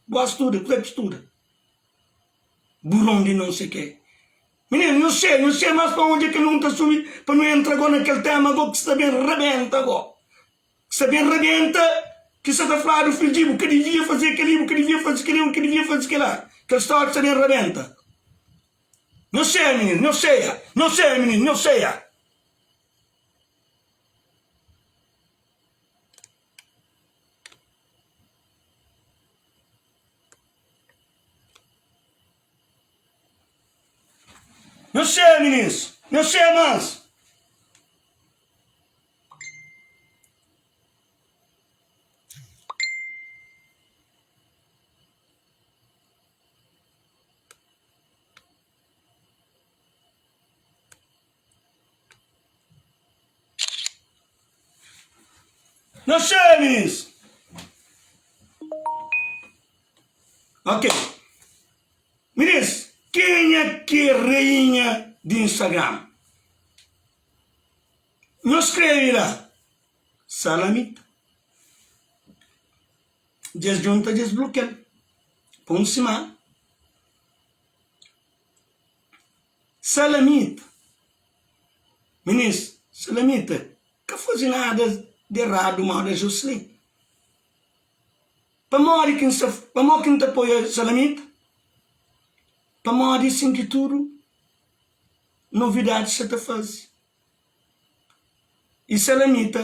Speaker 1: Bo studa, kuze ki studa? Buron di non se ke. Mininu, nu se, nu se mas pa onde ke nu ta subi pa nu entra go na kel tema go ki sta ben rabenta go. Ki sta ben rabenta, ki sta ta fladu fidji bu ka divia faze keli, bu ka divia faze keli, bu ka divia faze kela. Kel storia ki sta ben rabenta. Nho se, mininu, nho seia, nho se, mininu, nho seia. Nhos xeia minis, nhos xeia mas. Nhos xeia minis. Ok. Minis, kenha ki é rainha di Instagram? Nhos skrebe la, Salamita. Dja es djunta dja es blokia-l pa un simana. Salamita. Minis, Salamita ka faze nada di eradu moda Jocelyn. Pamodi ki N sta, pamodi ki N ta apoia Salamita? Pamodi sin ki tudu novidadi sta ta faze. I Salamita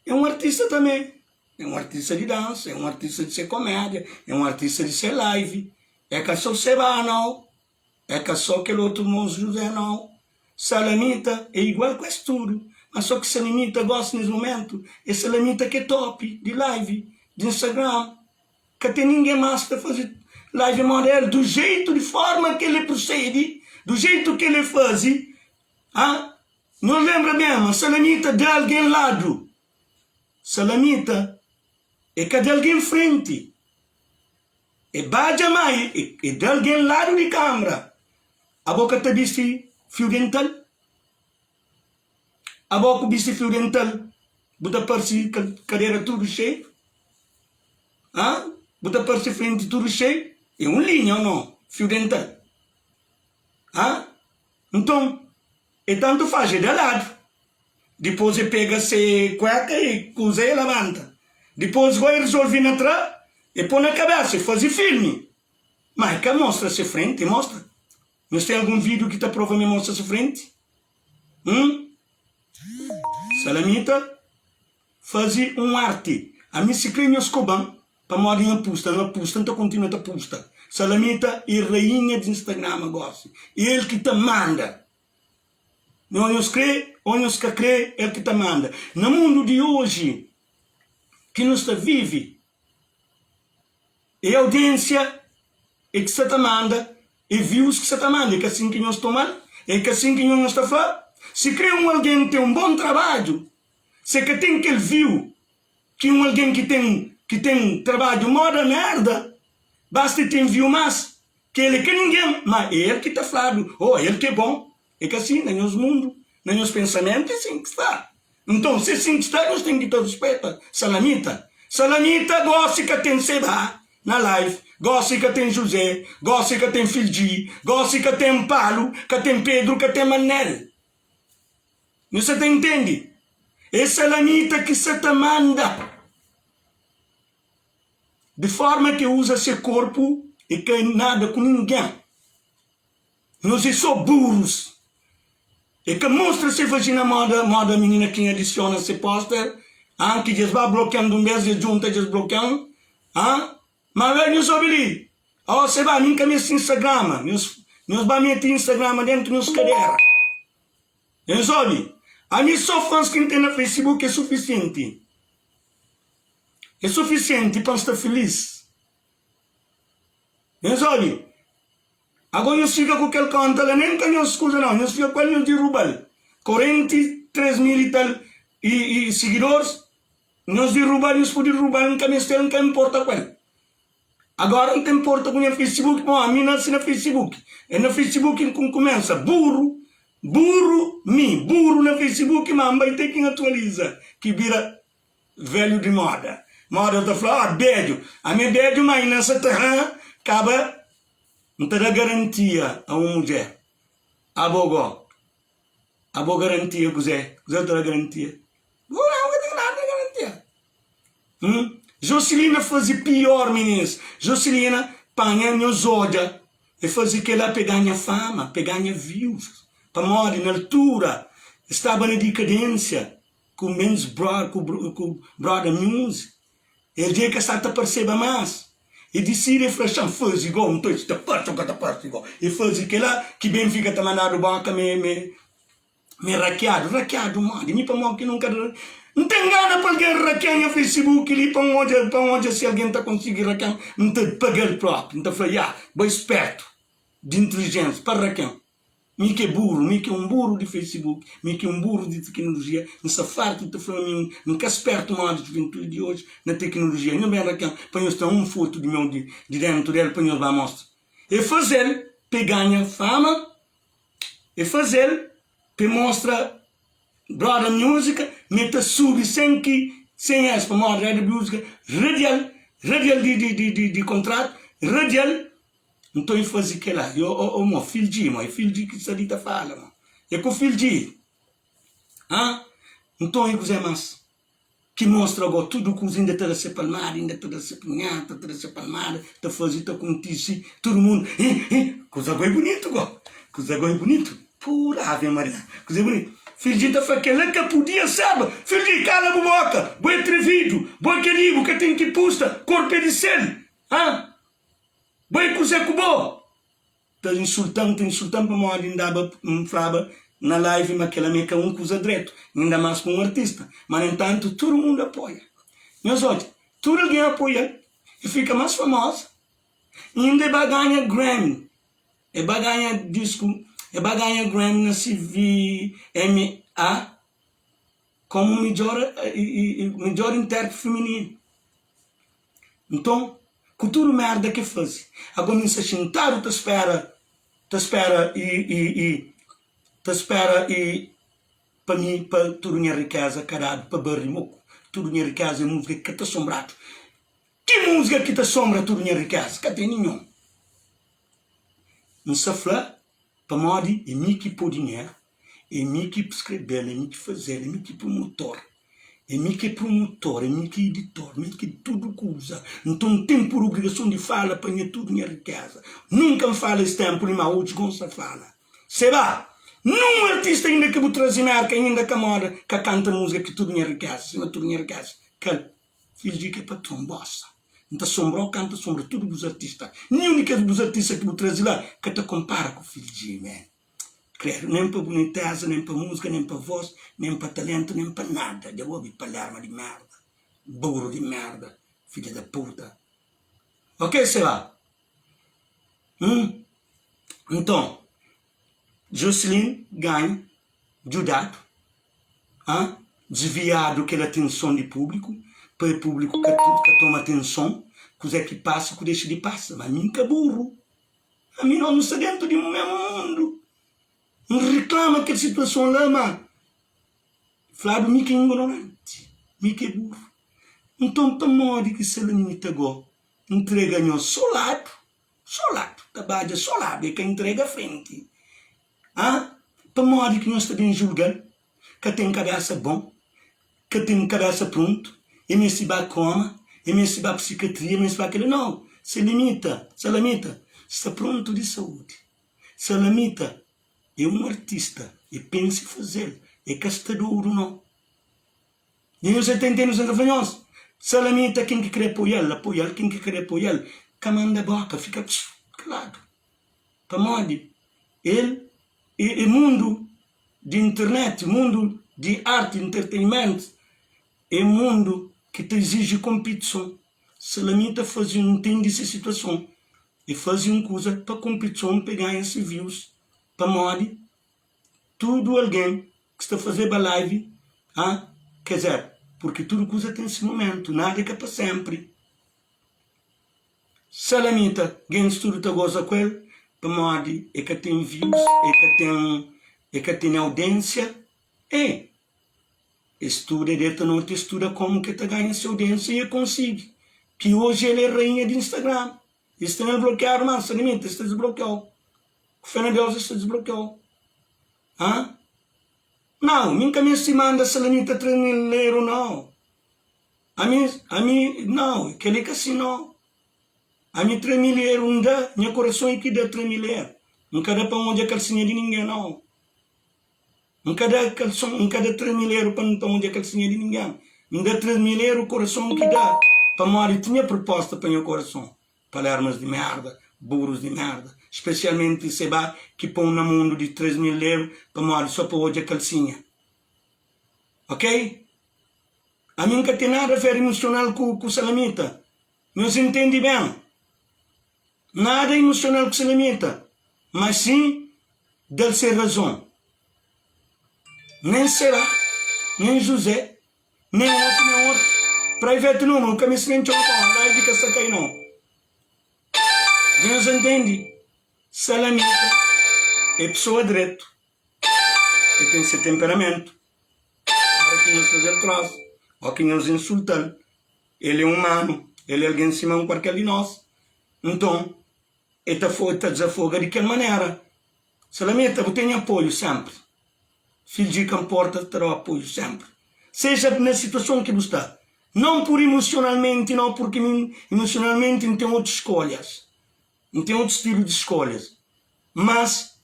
Speaker 1: é un artista tanbe, é un artista di dansa, é un artista di se komédia, é un artista di se live, é ka so Seba nau. É ka só kel otu mos Juzé nau. Salamita é igual ku es tudu, ma só ki Salimita gosi nes mumentu é Salamita ki é top di live di Instagram. Ka ten ningen mas ki ta faze live moda el, du jeitu di forma ki el é prosedi, du jeitu ki el é faze. Ah, nhos lenbra ben ma Salamita da algen ladu. Salamita é ka da algen frenti. E badja ma e da algen ladu di kamra. Abo ka ta bisti fiu dental? Abo ku bisti fiu dental bu ta parsi kadera tudu xeiu? Ha? Bu ta parsi frenti tudu xeiu? E un linha o no? Fiu dental. Ha? Nton, e tantu faz, e da ladu. Dipôs e pega se kueka e kuza e labanta. Dipôs gó e rizolvi na tra e pô na kabesa e faze filmi. Ma e ka mostra se frenti, e mostra? Nhos ten algun vídiu ki ta prova ma e mostra se frenti? Hum? Salamita faze un arti. Ami si kre nhos koba-m pamodi N apusta, N apusta, N ta kontinua ta apusta. Salamita e rainha di Instagrama gosi. El ki ta manda. Ô nhos krê ô nhos ka krê, el ki ta manda. Na mundu di oji ki nu sta vive, é audiénsia é ki sta ta manda, é views ki sta ta manda. É ka sin ki nhos toma-l? É ka sin ki nhos ta fla? Si krê un algen ten un bon trabadju, si el ka ten kel view ki un algen ki ten ki ten trabadju moda merda, basta el ten view más. Kel é ka ningen, má é el ki ta fladu, Oh, el ki é bon. É ka sin na nhos mundu, na nhos pensamentu é sin ki sta. Nton, si é sin ki sta, nhos ten ki ta ruspeta Salamita. Salamita gósi ka ten Seba na live, gósi ka ten Juzé, gósi ka ten Fildji, gósi ka ten Palu, ka ten Pedru, ka ten Manel. Nhos sa ta intende? É Salamita ki sa ta manda. Di forma ki uza se korpu e ka nada ku ningen. Nos e so burus. E ka mostra se vagina moda moda minina ki adisiona se poster ah ki djes ba blokian dun bes djes djunta djes blokian ah ma bai nhos obi li oh se ba mi nka mesti instagrama nhos nhos ba meti instagrama dentu nhos kadera nhos obi ami so fans ki nten na facebook é sufisienti é sufisienti pa nsta filis nhos obi. Ago nhos fika ku kel konta la nen ka nhos kuza nau nhos fika ku el nhos dirubal 43 mil i tal i i sigidoris nhos dirubal nhos pudi rubal nka mestel nka inporta ku el agora nta inporta ku nha facebook pamodi ami nasi na facebook e na facebook ku nkumensa buru buru mi buru na facebook ma nbai te ki n'atualiza ki bira velhu di moda moda ta fla ah bedju ami é bedju ma inda nsa ta kaba N ta da garantia a un mudjer. Abo go, abo garantia kuzé? Kuzé bu ta da garantia? Bo nau ka ten nada di garantia. Hum? Joselina faze pior minis. Joselina panha nhos odja, e faze kela pa e ganha fama, pa e ganha views. Pamodi na altura e staba na dikadensia ku men's bro, ku broda music. El dja e ka sta ta parseba mas. E disidi e fla, Xa-m faze igual, nton es ta parse o ka ta parse igual. E faze kela ki ben fika ta mandadu boka me me me rakiadu. Rakiadu modi? Mi pamodi ki nunka N ten gana pa algen rakia nha facebook li pa N odja pa N odja si algen ta konsigi rakia-m. N ta paga-l propi. N ta fla, Ya, bai spertu di intelijensia pa rakia-m. Mi ki é buru, mi ki é un buru di Facebook, mi ki é un buru di tekinolojia, N sta fartu di ta fla ma mi N ka spertu modi juventudi di oji na tekinolojia. Nho ben raken pa nhos tra un fotu di meu di dentu del pa nhos ba mostra. E faze-l pa e ganha fama, e faze-l pa e mostra broda musica ma e ta subi sen ki sen es pamodi redi musica radial, radial di di di di kontratu, radial. Nton i faze kela, i o o mo, fil di, mo, e fil di ki sta li ta fala, mo, e ku fil di, ha? Nton i kuzé mas ki mostra go tudu kuza inda ta da se palmada, inda ta da se punheta, ta da se palmada, ta faze, ta kontise, tudu mundu, hi, hi, kuza go é bunitu go, kuza go é bunitu, pura ave maria, kuza é bunitu. Fil di ta fla kela ka pudia serba, fil di, kala bu boka, bo é trevidu, bo é keli, bu ka ten ki pusta, korpu é di sel, ha? Bo é kuzé ku bo? Ta insulta-m, ta insulta-m pamodi N daba, N flaba na live ma kel-la mi é ka un kuza dretu, inda más pa un artista. Ma na entantu, tudu mundu apoia. Nhos odja, tudu algen apoia-l, e fika más famoza, inda e ba ganha Grammy, e ba ganha disku, e ba ganha Grammy na CVMA komu midjor, midjor intérprete femininu. Nton, ku tudu merda ke faze, ago mi nsta xintadu ta spera, ta spera i, i, i, ta spera i pa mi, pa tudu nha rikeza ka dadu pa bari moku. Tudu nha rikeza é muzika ki ka ta sonbradu. Ki muzika ki ta sonbra tudu nha rikeza? Ka ten ninhun. N sta fla pamodi é mi ki pô dinheru. É mi ki skrebe-l, é mi ki faze-l, é mi ki promotor, é mi ki é promotor, é mi ki é editor, mi ki é tudu kuza. Nton, N ten pur obrigason di fala pa nha tudu nha rikeza. Nunka N fala es tenpu li, má oji gosi N sta fala. Seba, Nun artista inda ki bu traze Merka inda ka moda ka kanta múzika ki tudu nha rikeza, sima tudu nha rikeza. Kal fidju di ki é patron, bosa. N ta sonbra-u kanta sonbra tudu bus artista. Ninhun di kes bus artista ki bu traze la ka ta konpara ku Fidji, man. Credo, nem pa buniteza, nem pa música, nem pa voz, nem pa talento, nem pa nada. Dja bu obi palerma di merda, burro di merda, filha da puta. Ok, seba. Hum? Nton, Jocelyn ganha, djudadu, ha? Desviadu kel atenson di públiku, pa e públiku ka, ka toma atenson, kuzé ki pasa ku dexa di pasa. Ma mi N ka burro. Ami nos nu sta dentu di un mesmu mundu. N riklama kel situason la, ma fladu mi ki é ingnoranti, mi ki é buru. Nton pamodi ki Salamita go ntrega nhos so ladu, so ladu, ta badja so ladu, e ka ntrega frenti? Ha? Pamodi ki nhos ta ben julga-l? Ka ten kabesa bon, ka ten kabesa prontu, e meste ba koma, e meste ba psikatria, e meste ba kila. Nau, Salimita, Salamita sta prontu di saúdi. Salamita é un artista. E pensa e faze-l. E ka sta dodu no. Dja nhos ta intende kuzê ki N ta fla nhos? Salamita ken ki krê apoia-l, apoia-l, ken ki krê apoia-l, ka manda bóka, fika kaladu. Pamodi el e mundu di internet, mundu di arti, entertainment, é mundu ki ta iziji konpitison. Salamita faze un ntende se situason, e faze un kuza pa konpitison pa e ganha se views, pamodi tudu algen ki sta fazeba live ha quer dizer porque tudu kuza ten si momentu nada é ka pa sempri salamita gentis tudu ta goza ku el pamodi e ka ten views e ka ten e ka tene audiensia e e studa e deta noti e studa komu ke ta ganha se audiensia e konsigi ki oji el é rainha di instagram es ten el blokiadu ma salamita es ta disblokiau. Ku fé na Deus es ta disblokiau. Ha? Nau, mi N ka meste manda salamita tremileru nau. Ami, ami, nau, kel-li ka si nau. Ami tremileru N da, nha korason é ki da tremileru. N ka da pa N odja kalsinha di ningen nau. N ka da kalson, N ka da tremileru pa N pa N odja kalsinha di ningen. N da tremileru korason ki da, pamodi tinha proposta pa nha korason. Palermas di merda, burus di merda, spesialmenti seba ki pon na mundu di 3000 eru pamodi so pa odja kalsinha. Ok? Ami nka ten nada ver imusional ku ku salamita. Nhos intendi ben. Nada imusional ku salamita, mas sim dal se razon. Nen seba, nen José Nen otu nen otu. Private numero ka meste nen txoma pa live ka sta kai no. Nhos entendi? Salamita é pessoa dretu, e ten se temperamentu. Ora ki nhos fazel trosa o ki nhos insultal, el é humanu, el é algen sima un kualker di nos. Nton e ta ta dezafoga di kel manera. Salamita bu ten nha apoiu sempri. Fidju ka nporta ta dau apoiu sempri seja na situason ki bu sta non pur imusionalmenti no purki mi imusionalmenti N ten otus skolhas N ten otu stilu di skolhas mas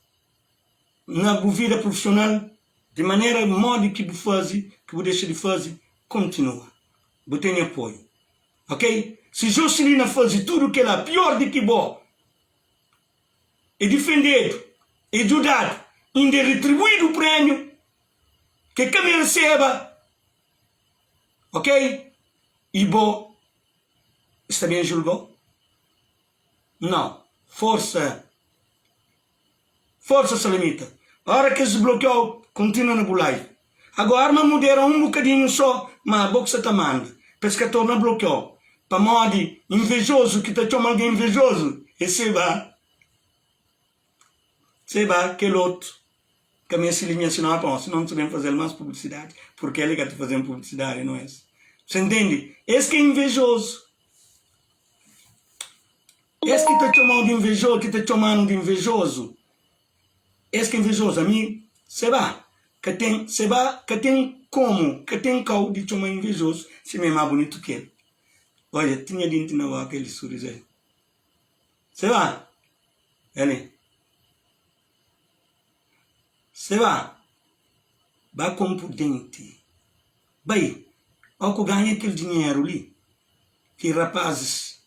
Speaker 1: na bu vida prufisional di manera modi ki bu fazi ki bu dexa di fazi kontinua bu ten nha apoiu ok si Joselina fazi tudu kela pior di ki bo. E difendedu, e djudadu, inda e ritribuidu prémiu ke ka mereseba, ok? I bo sta ben julgau? Nau. Forsa, forsa Salamita. Ora ke es blokiau, kontinua na bu live. Agora ma mudera un bokadinhu so, ma bo ki sa ta manda pa es ka torna blokiau. Pamodi invejozu ki ta txoma algen invejozu é seba seba kel otu ka meste limia si nomi pamodi sinon nu ta ben fazel mas publisidadi purki el ka ta fazen publisidadi no es. Sa ntende? Es ki é invejozu. Es ki ta txomau di invejozu ki ta txomanu di invejozu. Es ki é invejozu ami seba ka ten seba ka ten komu ka ten kau di txoma invejozu si mi é más bunitu ki el odja tinha dinti na boka el surizu el seba el seba ba konpu denti bai ó ku ganha kel dinheru li ki rapazis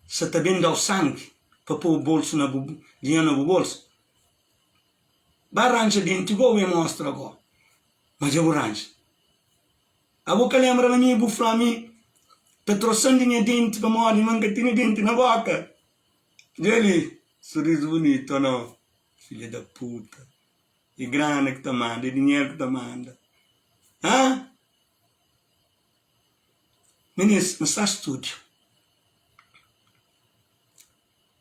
Speaker 1: sa ta ben dau sangi pa pou bolsu na bu dinheru na bu bolsu ba ranja denti go bu mostra go ma dja bu ranja abo ka lembra ma mi bu fla mi ta trosan di nha denti pamodi ma nka tene denti na boka dja li surizu bunitu o no filha da puta e grana ki ta manda e dinheru ki ta manda ha. Minis, N sta studiu.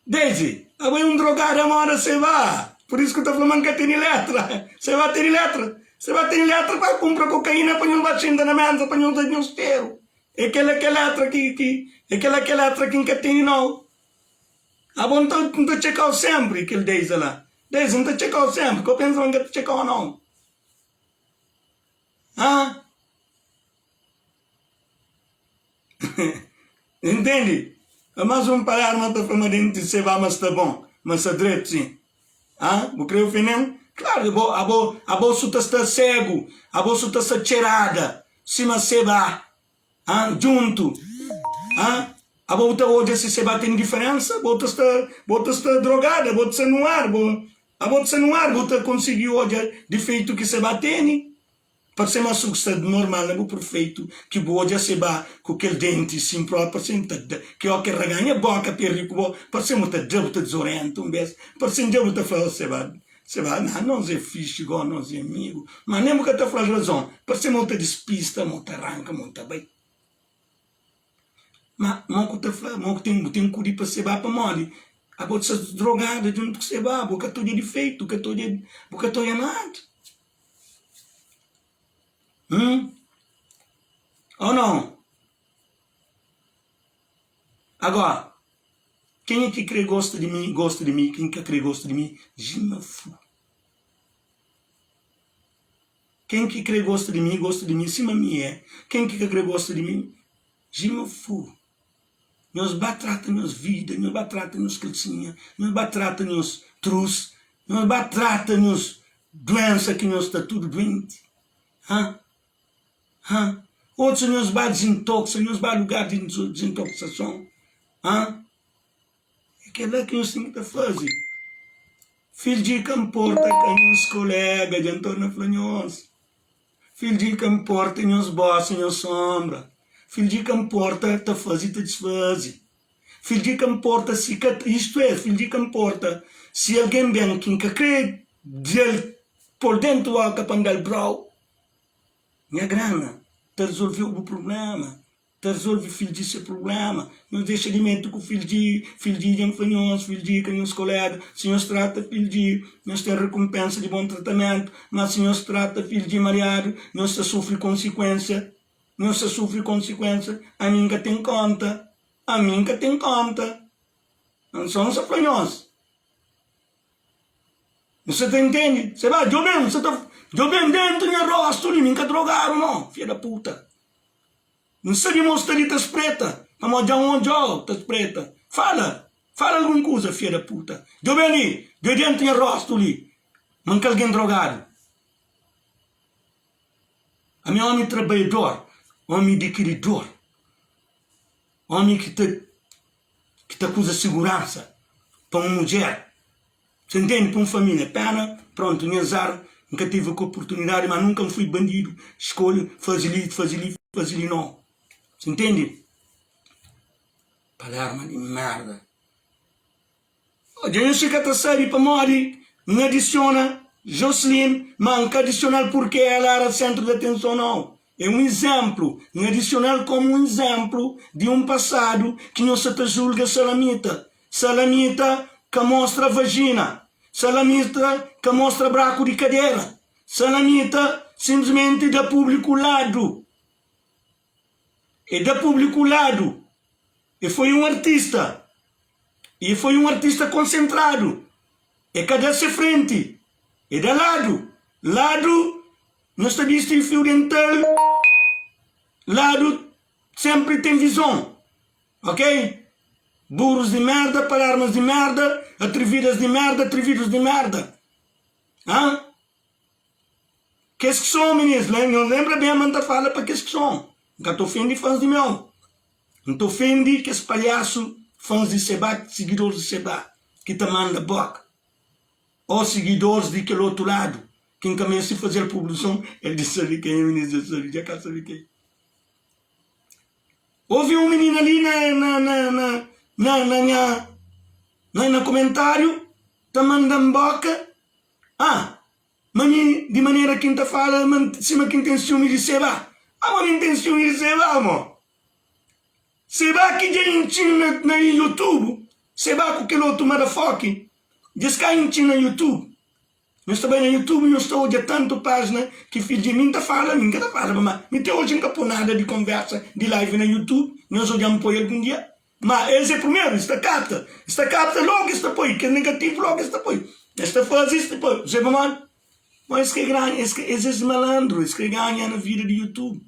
Speaker 1: Daisy, Abo é un drogada moda Seba! Pur isu ku ta fla ma N ka tene letra. Seba tene letra. Seba tene letra pa kunpra kokaina pa nhos ba xinta na mesa pa nhos da nhos txeru. É kel-la ke letra ki, ki, é kel-la ke letra ki N ka tene nau. Abo N ta, N ta txekau senpri, kel Daisy la. Daisy, N ta txekau senpri. Ka bu pensa ma N ka ta txekau nau. Ha? Entende? Mas un palerma ta fla ma denti seba ma sta bon, ma sta dretu si. Ha? Bu kre ofenden? Klaru ki bo abo abo su ta sta segu, abo su ta sta txerada sima seba ha djuntu ha abo bu ta odja si seba ten diferensa? Bo ta sta bo ta sta drogada, bo ta sta nu ar, bo abo ta sta nu ar bu ta konsigi odja difeitu ki seba teni? Parse ma su sta normal na bu perfeitu ki bu odja se ba ku kel denti sin propi parse ta da ki oki raganha boka pe ri ku bo parse mo ta da bu ta dizorienta un bes parse dja bu ta fla se ba se ba na nos e fixi go nos e amigu ma nen bu ka ta fla razon parse mo ta dispista mo ta ranka mo ta bai ma mo ku ta fla mo ku ten bu ten kudi pa se ba pamodi abo ta sta drogadu djuntu ku se ba bu ka ta odja difeitu bu ka ta odja bu ka ta odja nada. Hum? Ou não? Agora, kenha ki kre gosta di mi, gosta di mi, ken ka kre gosta di mi, jima fu. Ken ki kre gosta di mi, gosta di mi sima mi é, ken ki ka kre gosta di mi, jima fu. Nhos ba trata nhos vida, nhos ba trata nhos kalsinha, nhos ba trata nhos trus, nhos ba trata nhos duensa ki nhos sta tudu duenti. Ha? Ha? Otus nhos ba dizintoxa, nhos ba lugar di dizintoxason. Ha? É kel-la ki nhos ten ki ta faze. Fidju di ka nporta ka nhos kolega, dja N torna fla nhos. Fidju di ka nporta nhos bosa, nhos sonbra. Fidju di ka nporta ta faze ta disfaze. Fidju di ka nporta si ka, istu é, fidju di ka nporta si algen ben ki N ka kre di el pô-l dentu boka pa N da-l brau. Nha grana ta rezolveu bu prubléma. Ta rezolve fil di se prublema. Nhos dexa di mete ku fil di, fil di dja N fla nhos, fil di ka nhos kolega. Si nhos trata fil di, nhos ten rekunpensa di bon tratamentu. Má si nhos trata fil di mariadu, nhos ta sufri konsikuensia. Nhos ta sufri konsikuensia. Ami N ka ten konta. Ami N ka ten konta. Nson N sta fla nhos. N sa ta intende? Se ba, djobe-m, N sa ta djobe-m dentu nha rostu li, mi N ka drogadu no, fia da puta. N sabe ma bu sta li ta spreta, pamodi dja N odja-u ta spreta. Fala! Fala algun kuza, fia da puta! Djobe li! Djobe dentu nha rostu li ma N ka algen drogadu. Ami é omi trabaiador, omi dikiridor, omi ki ta ki ta kuza siguransa pa un mudjer. Sa ntende? Pa un família. Pena, prontu, nha azar, N ka tive ku oportunidadi, ma nunka N fui bandidu, skolha faze li, faze li, faze li, no. Sa ntende? Palerma di merda. Dja nhos fika ta sabe pamodi N adisiona Jocelyn, ma N ka adisional purke ela era sentru di atenson, no. É un izénplu. N adisional komu un izénplu di un pasadu ki nhos sa ta julga Salamita. Salamita ka mostra vajina. Salamita ka mostra braku di kadera. Salamita sinplismenti da públiku ladu. E da públiku ladu. E foi un artista. E foi un artista konsentradu. E ka da se frenti. E da ladu. Ladu, nhos ta bisti fiu dental. Ladu senpri ten vizon. Ok? Burros di merda, palermas di merda, atrevidas di merda, atrevidos di merda. Hã? Kes ki son, minis, nhos lembra ben ma N ta fala pa kes ki son. N ka ta ofende fãs di meu. N ta ofende kes palhasu fãs di Seba, sigidoris di Seba, ki ta manda boka. Ô sigidoris di kel otu ladu, ki N ka meste faze-l publison, el dja sabe kenha, minis dja sabe, dja ka sabe kenha. Ouvi un minina li na na na na na na nha na na komentariu ta manda-m boka ah ma mi di manera ki N ta fala ma sima ki N ten siumi di Seba ah ma mi N ten siumi di Seba mo Seba ki dja intxi-m na na youtube Seba ku kel otu madafoki dja es ka intxi-m na youtube Nhos ta bai na youtube nhos ta odja tantu pajina ki fidju di mi nta fala mi nka ta fala ma mi te oji nka po nada di konversa di live na youtube nhos odja-m poi algun dia ma es e primeru es ta kapta es ta kapta logu es ta poi kes negativu logu es ta poi es ta fazi es ta poi se pamodi ma es ka ganha es ka es es malandru es ka ganha na vida di youtube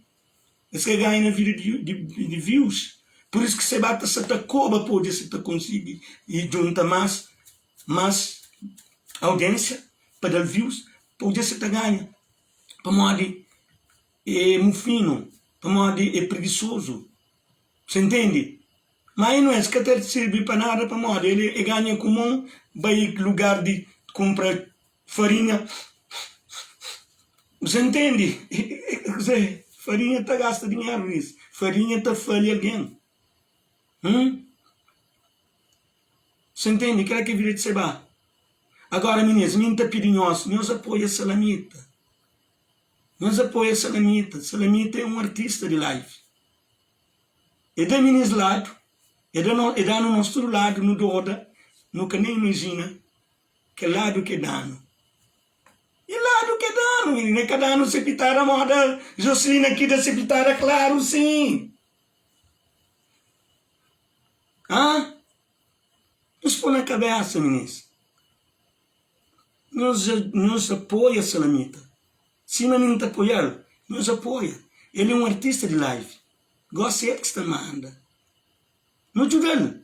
Speaker 1: es ka ganha na vida di di di views pur isu ki se ba ta sa ta koba pa odja si ta konsigi i djunta mas mas audiênsia. pa da-l views pa odja si el ta ganha pamodi é mufinu pamodi é prigisozu sa ntende ma e no es ka ta sirbi pa nada pamodi el e ganha ku mon bai lugar di kunpra farinha sa ntende kuzê farinha ta gasta dinheru nisu farinha ta fali algen hum. Sa ntende kila ki é vida di seba. Agora minis mi nta pidi nhos, nhos apoia Salamita. Nhos apoia Salamita. Salamita é um artista di live. É da minis ladu, é da no, é danu nos tudu ladu nu doda, nu ka nem imajina kel ladu ke danu. E ladu ke danu, minina, é ka danu se pitada moda Jocelina ki da se pitada klaru sim. Ah! Nhos pô na kabésa, minis. Nhos, nhos apoia Salamita. Sima mi N ta apoia-l, nhos apoia. El é un artista di live. Gósi el ki sta manda. Nu djuda-l.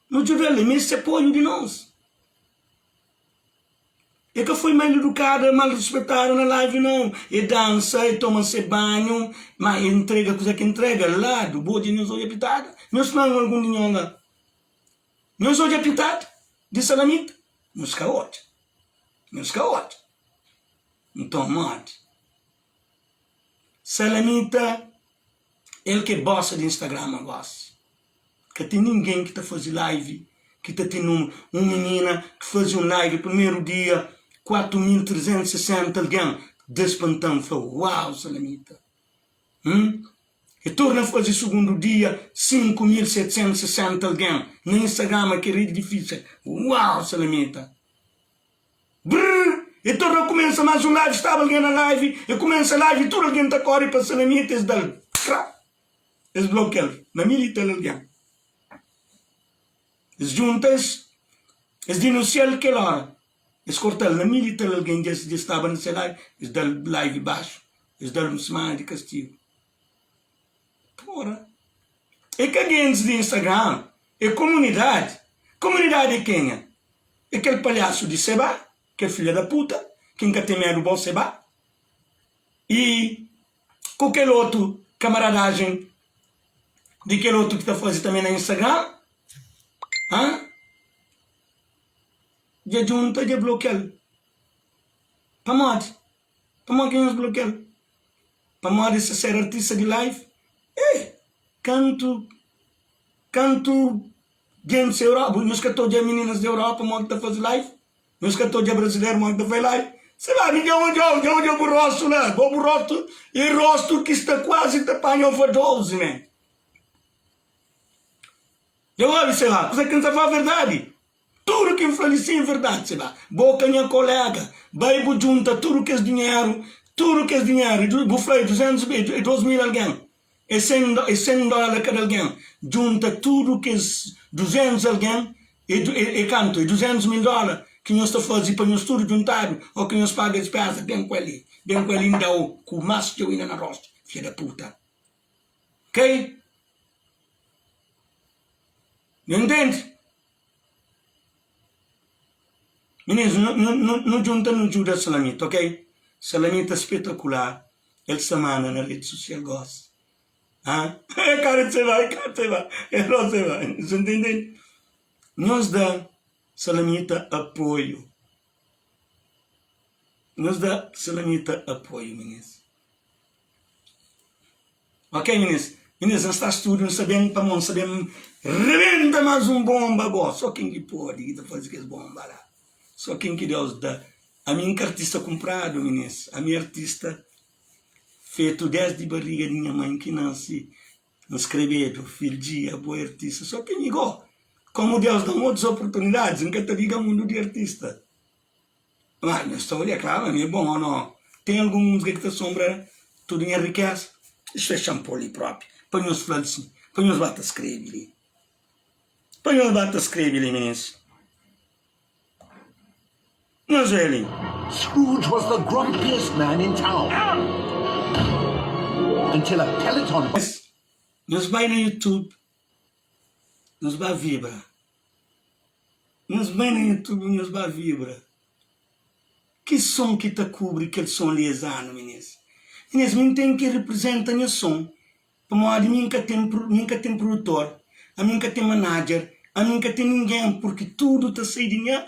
Speaker 1: Nu djuda-l, el meste apoiu di nos. E ka foi mal edukada, mal ruspetada na live não. E dansa, e toma se banhu, ma e ntrega kuza ki ntrega ladu. Bo dja nhos odja pitada? Nhos fla-m algun di nho la. Nhos odja pitada di Salamita? Nhos ka odja. Nhos ka odja. Nton modi? Salamita el ki é bossa di Instagram gosi. Ka ten ningen ki ta faze live ki ta ten un un minina ki faze un live primeru dia 4360 algen da spantan fla uau salamita hum e torna faze sugundu dia 5760 algen na instagram ki redi difisil uau salamita brrr e torna kumensa mas un live staba algen na live e kumensa live tudu algen ta kore pa salamita es dal tra. Es blokia-l na mil i tal algen. Es djunta, es es dinunsia-l kel óra. Es korta-l na mil i tal algen dja dja staba na se live, es da-l live baxu, es da-l un simana di kastigu. Pora! É ka gentis di Instagram, é komunidadi. Komunidadi é kenha? É kel palhasu di Seba, kel filha da puta, ki N ka ten medu bo Seba. I ku kel otu kamaradajen di kel otu ki ta faze tanbe na Instagram, ha? Dja djunta dja blokia-l. Pamodi? Pamodi ki nhos blokia-l? Pamodi se ser artista di live? Eh! Kantu, kantu gentis Europa, nhos ka ta odja mininas di Europa modi ki ta faze live? Nhos ka ta odja brasileru modi ta fai live? Se la mi dja odjau, dja odja bu rostu la, bo bu rostu e rostu ki sta kuazi ta panha overdose man. Dja obi se la, kusa ki N ta fala verdadi, tudu ki N fla li sin verdadi se la, bo ka nha kolega, bai bu djunta tudu kes dinheru, tudu kes dinheru, bu fla e 200 e 2000 algen, É 100 é 100 dóla kada algen. Djunta tudu kes 200 algen é é é kantu? É 200 mil dóla ki nhos ta faze pa nhos tudu djuntadu ô ki nhos paga dispéza? Ben ku el li, ben ku el li N da-u ku más txeu inda na róstu, fia da puta. Ok? Nhu ntende? Mininus, nu nu nu nu djunta nu djuda Salamita, ok? Salamita spetakular, el sta manda na redi sosial gosi. Ha? É kara di seba, é kara di seba, é rostu seba. Nhu ntende? Nhos da Salamita apoiu. Nhos da Salamita apoiu, mininus. Ok minis, minis N sta studu N sta ben pamo N sta ben rebenta mas un bomba go so ken ki podi ki ta fazi kes bomba la so ken ki Deus da ami N ka artista kunpradu minis ami artista fetu desdi bariga di nha mãe ki nasi N skrebedu fildjia bo é artista so ki mi go komu Deus dam otus oportunidadis N ka ta liga mundu di artista. Ma nha stória, klaru, ami é bon ô no? Ten algun múzika ki ta sonbra tudu nha rikéza? Isu é xanpô li própi, pa nhos fla-l si, pa nhos ba ta skrebe li. Pa nhos ba ta skrebe li, minis. Nhos oja li.
Speaker 2: Scrooge was the grumpiest man in town until a Peloton
Speaker 1: Nhos bai na YouTube, nhos ba vibra. Nhos bai na YouTube, nhos ba vibra. Ki son ki ta kubri kel son li es anu, minis? Minis, mi N ten ki riprizenta nha son, pamodi mi N ka ten mi N ka ten produtor, ami N ka ten manager, ami N ka ten ningen, purki tudu ta sai di nha.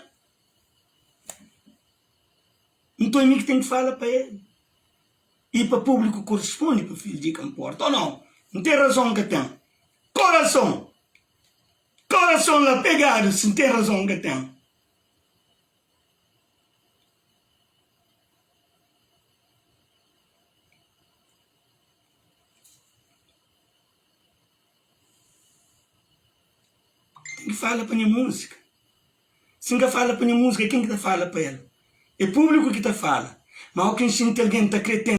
Speaker 1: Nton é mi ki ten ki fala pa el i pa públiku korisponde pa fidju di ka nporta ô nau. N ten razon N ka ten? Korason! Korason la pegadu si N ten razon N ka ten? Ten ki fala pa nha múzika. Si N ka fala pa nha múzika, ken ki ta fala pa el? É públiku ki ta fala. Má óki N xinti algen ta krê tenta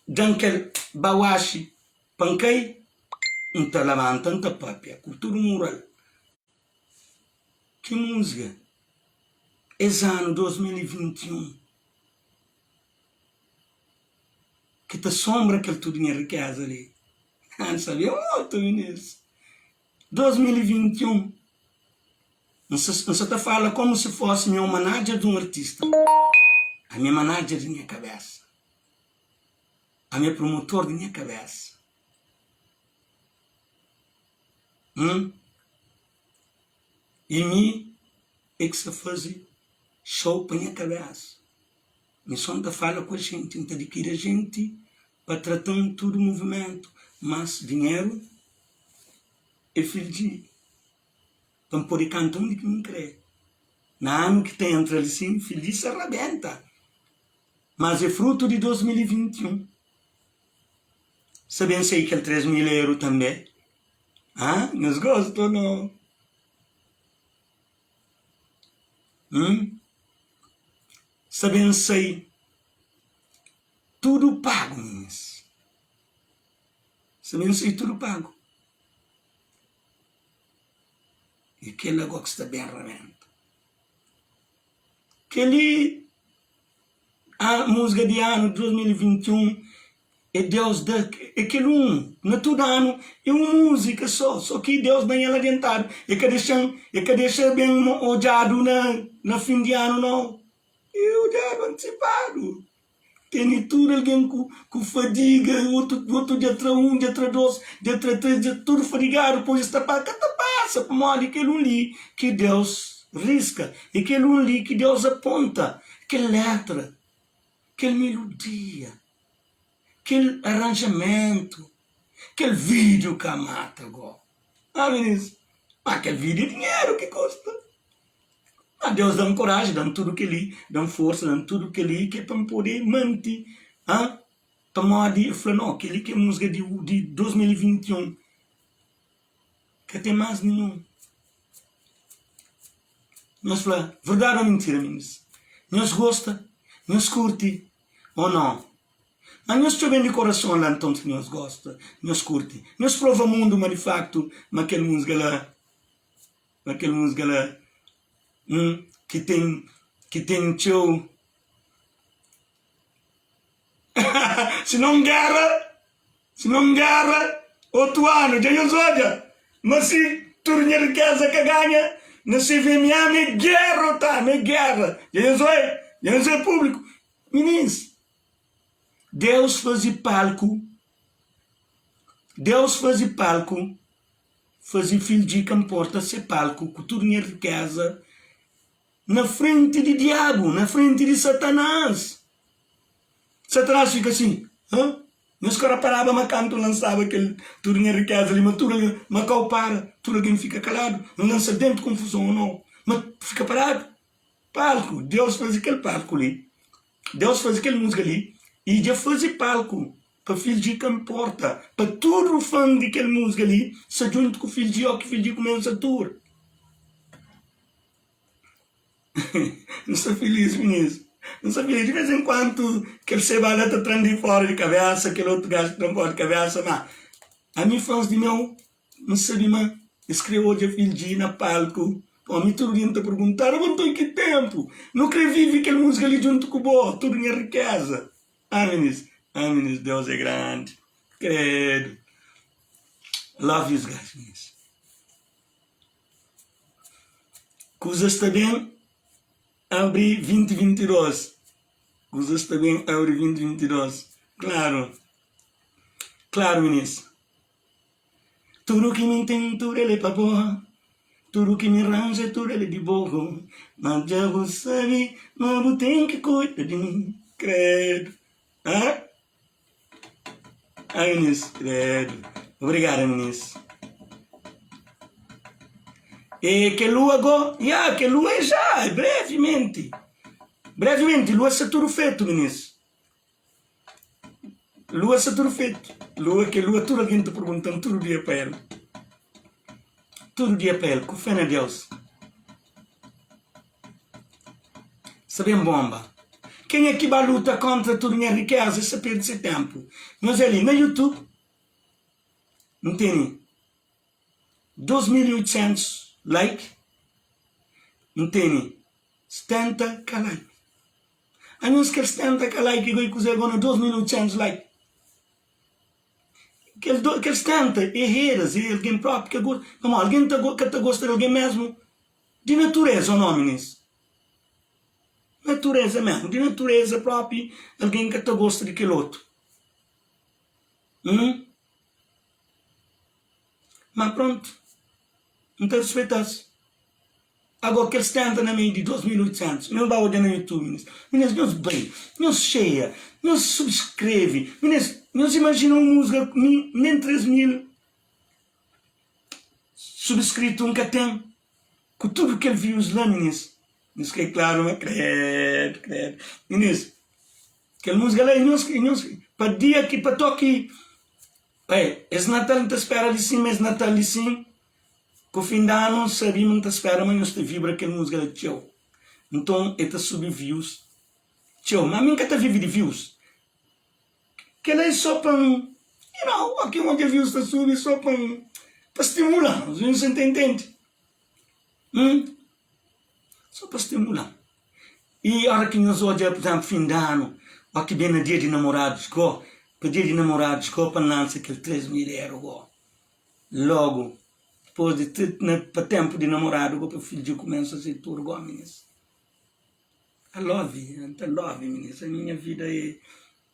Speaker 1: da-m kel bauaxi pa N kai, N ta labanta, N ta pâpia ku tudu mural. Ki múzika? Es anu 2021. Ki ta sombra kel tudu nha rikeza li. N sabe mutu minis. 2021 N sa ta fala komu si fosi mi é un manager di un artista. Ami é manager di nha kabesa. Ami é promotor di nha kabesa. Hum. I mi é ki sa faze show pa nha kabesa. Mi so N ta fala ku ajenti, N ta dikiri ajenti pa trata-m tudu muvimentu, mas dinheru é fil di pa N pode kanta undi ki mi N kre. Na anu ki ta entra li sin, fil di sa rabenta, mas é frutu di 2021. Sa ben sai kel 3000 eru tanbe? Ha? Nhos gosta o no? Hum? Sa ben sai tudu pagu minis. Sa ben sai tudu pagu. E kel-la go ki sta ben rabenta. Kel-li múzika di anu 2021 é Deus da é kel un na tudu anu é un múzika só só ki Deus da el adiantadu e ka dexa-m e ka dexa ben odjadu na na fin di anu nau e odjadu antisipadu tene tudu algen ku ku fadiga otu otu dja tra un dja tra dos dja tra tres dja tudu fadigadu pois es ta pa ka ta pasa pamodi kel un li ki Deus riska e kel un li ki Deus aponta kel letra kel melodia Kel aranjamentu, kel vídiu ka mata go. Ah minis, ma kel vídiu é dinheru ki kusta. Ma Deus da-m koraji, da-m tudu kel-li, da-m forsa, da-m tudu kel-li ki é pa N pode manti. Ah, pamodi el fla, no, kel-li ki é múzika di di 2021, ka ten más ninhun. Nhos fla, verdadi ô mintira minis? Nhos gosta? Nhos kurti? Ô no? Ma nhos txeu ben di korason la nton si nhos gosta, nhos kurti. Nhos prova mundu ma di faktu ma kel musika la, ma kel musika la hum ki ten ki ten txeu si non gera, si non gera otu anu dja nhos odja ma si tudu nha rikeza ka ganha na CVMA ma é gera otu anu, é gera dja nhos oia, dja nhos oia publiku. Minins, Deus faze palku, Deus faze palku, faze fildji ka nporta se palku ku tudu nha rikeza na frenti di diabu, na frenti di Satanás. Satanás fika sin, Hã? Nhos ka raparaba ma kantu N lansaba kel tudu nha rikeza li, ma tudu algen, ma kau para, tudu algen fika kaladu? N lansa dentu konfuzon ô nau? Ma fika paradu. Palku, Deus faze kel palku li. Deus faze kel múzika li i dja faze palku pa Fildji ka nporta pa tudu fan di kel múzika li sta djuntu ku Fildji ó ki Fildji kumesa tour. N sta filis minis, N sta filis. Di vez en kuantu kel seba la ta tra-m di fora di kabesa, kel otu gaju ta tra-m fora di kabesa, ma ami fans di meu N sabe ma es kre odja Fildji na palku. Omi tudu dia N ta perguntadu, Abo nton ki tenpu nu kre vive kel musika li djuntu ku bo, tudu nha rikeza? Ah minis, ah minis, Deus é grandi, kredu. Love yous guys minis. Kuza sta ben abri 2022. Kuza sta ben abri 2022. Klaru. Klaru, minis. Tudu ki mi ten, tudu el é pa bo. Tudu ki mi ranja, tudu el é di bo. Ma dja bu sabe ma bu ten ki kuida di mi. Kredu. Hã? Ai minis, credo. Obrigada minis. E ke lua go? Ya, ke lua é já, é brevemente. Brevemente, lua sta tudo fetu, minis. Lua sta tudo fetu. Lua, ke lua, tudo algen ta pergunta-m tudo dia pa el. Tudo dia pa el, ku fé na Deus. Sta ben bonba. Kenha ki ba luta kontra tudu nha rikeza sta perde se tenpu. Nhos é li na YouTube N tene 2800 like, N tene 70 ka like. Anhos kel 70 ka like go i kuze go na 2800 like? Kel do kel 70 é haters, é algen propi ka gosta. Pamodi algen ta ka ta gosta di algen mesmu Di natureza o no minis? Natureza mesmu, di natureza propi algen ka ta gosta di kel otu. Hum? Ma prontu, N ta rispeta-s. Ago kel 70 na meiu di 2800, nhos ba odja na YouTube minis. Minis, nhos bai, nhos xeia, nhos subskreve. Minis, nhos imajina un musika mi nen 3000 Subscrito nka ten ku tudo kel views la minis nhos ka é claro ma credo credo minis kel musica la nhos nhos pa dia ki pa toki pai es natal nta spera li sim es natal li sim ku fim di ano sabi ma nta spera ma nhos ta vibra kel musica la txeu nton e ta subi views txeu ma mi nka ta vive di views. Kel-la é sô pa N, you know, óki un odja views ta subi é sô pa N, pa stimula-m, nhos ta intende? Hum, sô pa stimula-m. I óra ki nhos odja, pur izénplu, fin di anu, óki ben na dia di namoradus gó, pa dia di namoradus gó pa N lansa kel 3000 eru gó, lógu dipôs di na pa ténpu di namoradu gó pa fidju kumesa sai tudu gó, minis. I love you, N ta love minis, ami nha vida é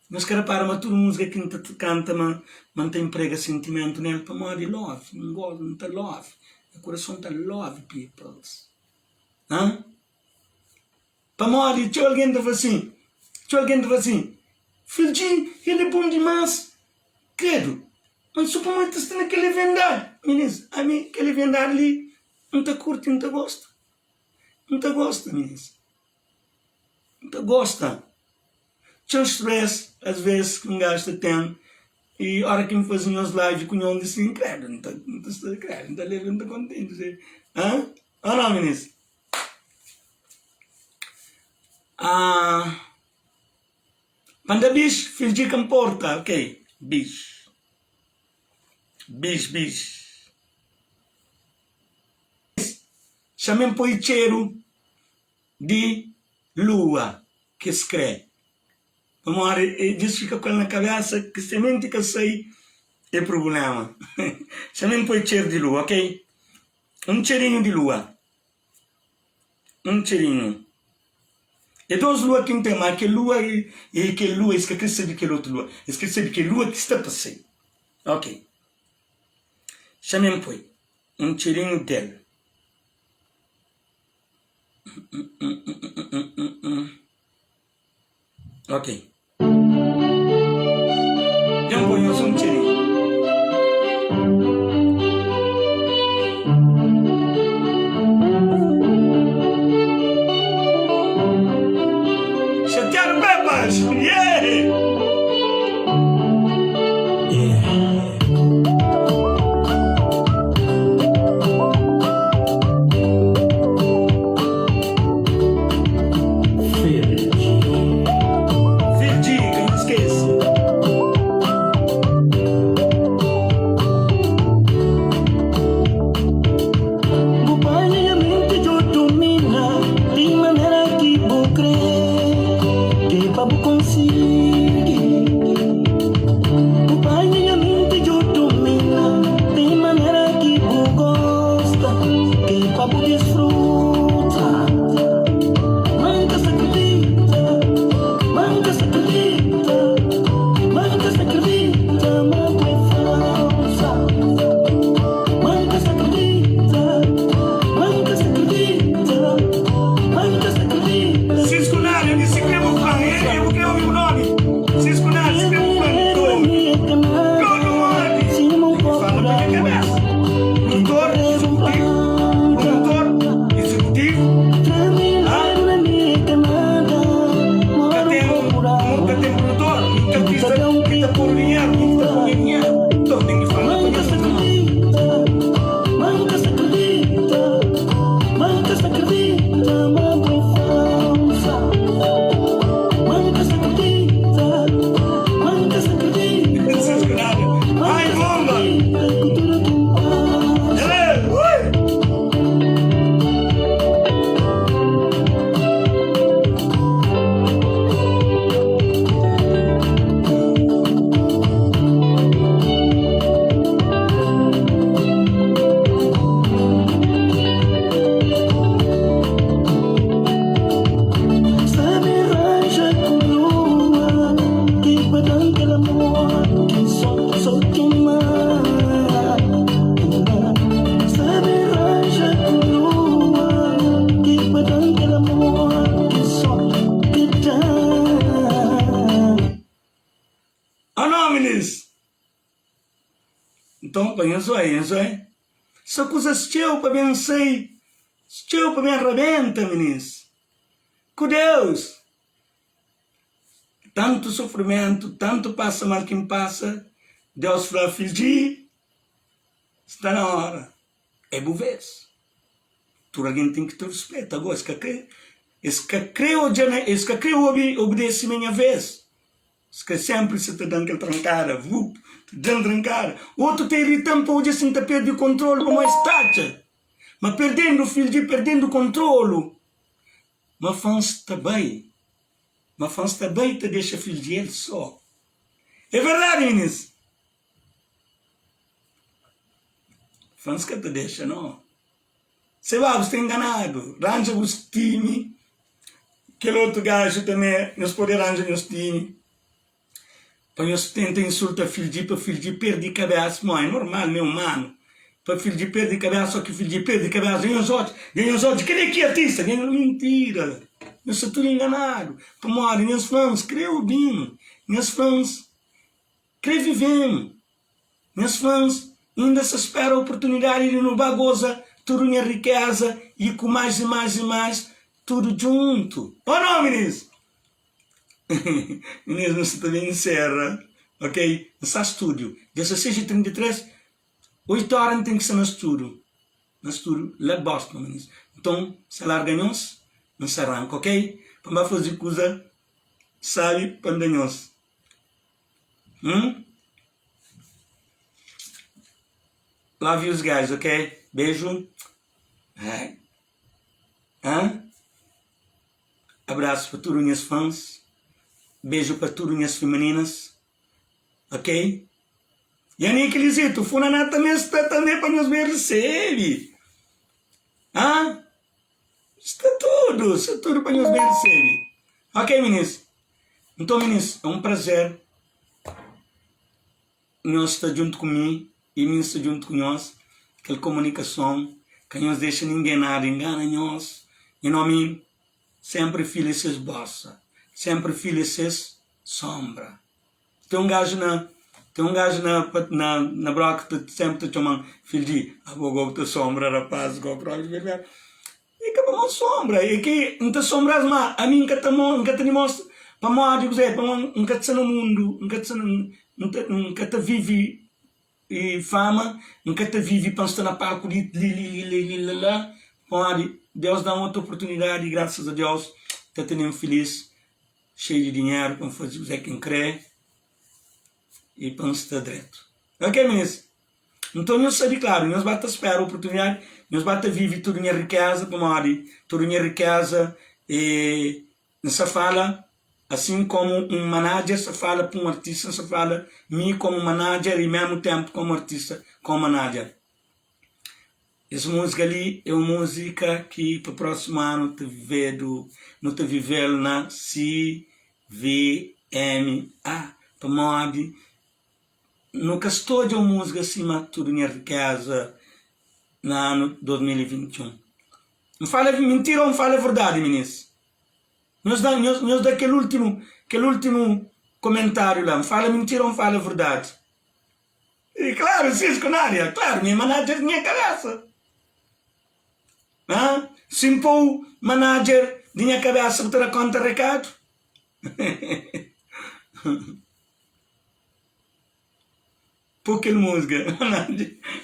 Speaker 1: Nhos ka repara ma tudu múzika ki N ta kanta ma ma N ta inprega sentimentu nel pamodi love, N gosta, N ta love, nha kurason ta love peoples Hã? Pamodi txeu algen ta fla sin, txeu algen ta fla sin, Fidjinhu, el é bon dimás, kredu, ma so pamodi ta sta na kel leviandadi Minis, ami kel leviandadi li N ta kurti, N ta gosta. N ta gosta minis, N ta gosta. Txeu stress as ves ki un gaju ta ten i ora ki N faze nhos live ku nhos di sin kredu N ta N ta sta kredu N ta alegre N ta kontenti si ha o no minis? Ah pa N da bix fidji ka nporta ok bix bix bix. Xa-m poi txeru di lua ki es kre. Pamodi e dja es fika ku el na kabesa ki sementi ka sai e prubulema. Xa-m poi txeru di lua, ok? Un txerinhu di lua. Un txerinhu. E dos lua ki N ten, ma kel lua e kel lua, es ka kre sabe kel otu lua. Es kre sabe kel lua ki sta pa sai. Ok. Xa-m poi. Un txerinhu del. Ok. Dja N poi nhos un txerinhu. Xatiadu Pepas! Yeah! Fidji, ka nhos skese. Ui! Anóminis! Nton, pa nhos oi, nhos oi. Sta kuzas txeu pa ben sai, txeu pa ben rabenta, minis. Ku Deus! Tantu sufrimentu, tantu pasa mal ki N pasa, Deus fla, Fidji, sta na óra, é bu vês. Tudu algen ten ki ta ruspeta. Agó, es ka krê, es ka krê odja na, es ka krê obi, obidese na nha vês. Es krê sénpri sa ta da-m kel trankada, vup, ta da-m trankada. Otu ta irita-m pa odja si N ta perde kontrolu, pamodi es ta atxa ma perdendu fidju, perdendu kontrolu, Ma fãs ta bai, ma fãs ta bai ta dexa fil di el só. É verdadi minis? Fãs ka ta dexa no. Se ba bu sta enganadu, ranja bus timi, kel otu gaju tanbe nhos pode ranja nhos timi. Pa nhos tenta insulta fildji pa fildji perdi kabesa mo é normal mi é humano pa fildji perdi kabesa so ki fildji perdi kabesa dja nhos odja dja nhos odja keli ki artista dja nhos mintira nhos sta tudu enganadu pamodi nhos fans kre obin nhos fans kre viven nhos fans inda sta spera oportunidadi di nu ba goza tudu nha rikeza i ku mais i mais i mais tudu djuntu o no minis. Inês nu sta ta ben insera ok N sta studio dja sta 6 y 33 8 ora N ten ki sta na studio na studio la Boston Inês nton sa larga nhos N sa ranka ok pa N ba fazi kuza sabi pa N da nhos hum love yous guys ok beijo ai hã. Abraço pa tudo nhas fãs, beijo pa tudo nhas femininas, ok? Yannick Lizito, funaná também sta também pa nhos bem recebe, ah? Sta tudo, sta tudo pa nhos bem recebe, ok minis? Então minis, é um prazer nhos sta djuntu ku mi i mi sta djuntu ku nhos kel komunikason ka nhos dexa ningen nada ingana nhos nha nomi senpri fila ses bosa senpri fila ses sombra ten un gaju na ten un gaju na na na broka ta senpri ta txoman fil di abo go bu ta sombra rapaz go propi E ka pamodi sombra, e ki N ta sombra-s, má ami N ka ta N ka ta dimostra pamodi kuzê, pamodi N ka ta sta na mundu, N ka ta sta na N ta N ka ta vive fama, N ka ta vive pa N sta na palku li li li li li la la, pamodi Deus da-m otu oportunidadi i grasas a Deus ta tene-m filis, xeiu di dinheru pa N faze kuzê ki N krê i pa N sta dretu. Ok minis? Nton nhos sabe klaru, nhos ba ta spera oportunidadi, nhos ba ta vive tudu nha rikeza, pamodi tudu nha rikeza e N sa fala asin komu un manager sa fala pa un artista, N sa fala mi komu manager i mesmu tenpu komu artista komu manager. Es múzika li é un múzika ki pa prósimu anu ta vivedu, nu ta vive-l na CVMA, pamodi Nu ka sta odja un múzika sima Tudu Nha Rikéza na anu 2021. N fala mintira ô N fala verdadi, minis? Nhos da, nhos, nhos da kel últimu, kel últimu komentáriu la. N fala mintira ô N fala verdadi? E klaru, Cisco na área, klaru, mi é manager di nha kabésa. Hã? Si N pô-u manager di nha kabésa, bu ta da kónta rekadu? Pô kel múzika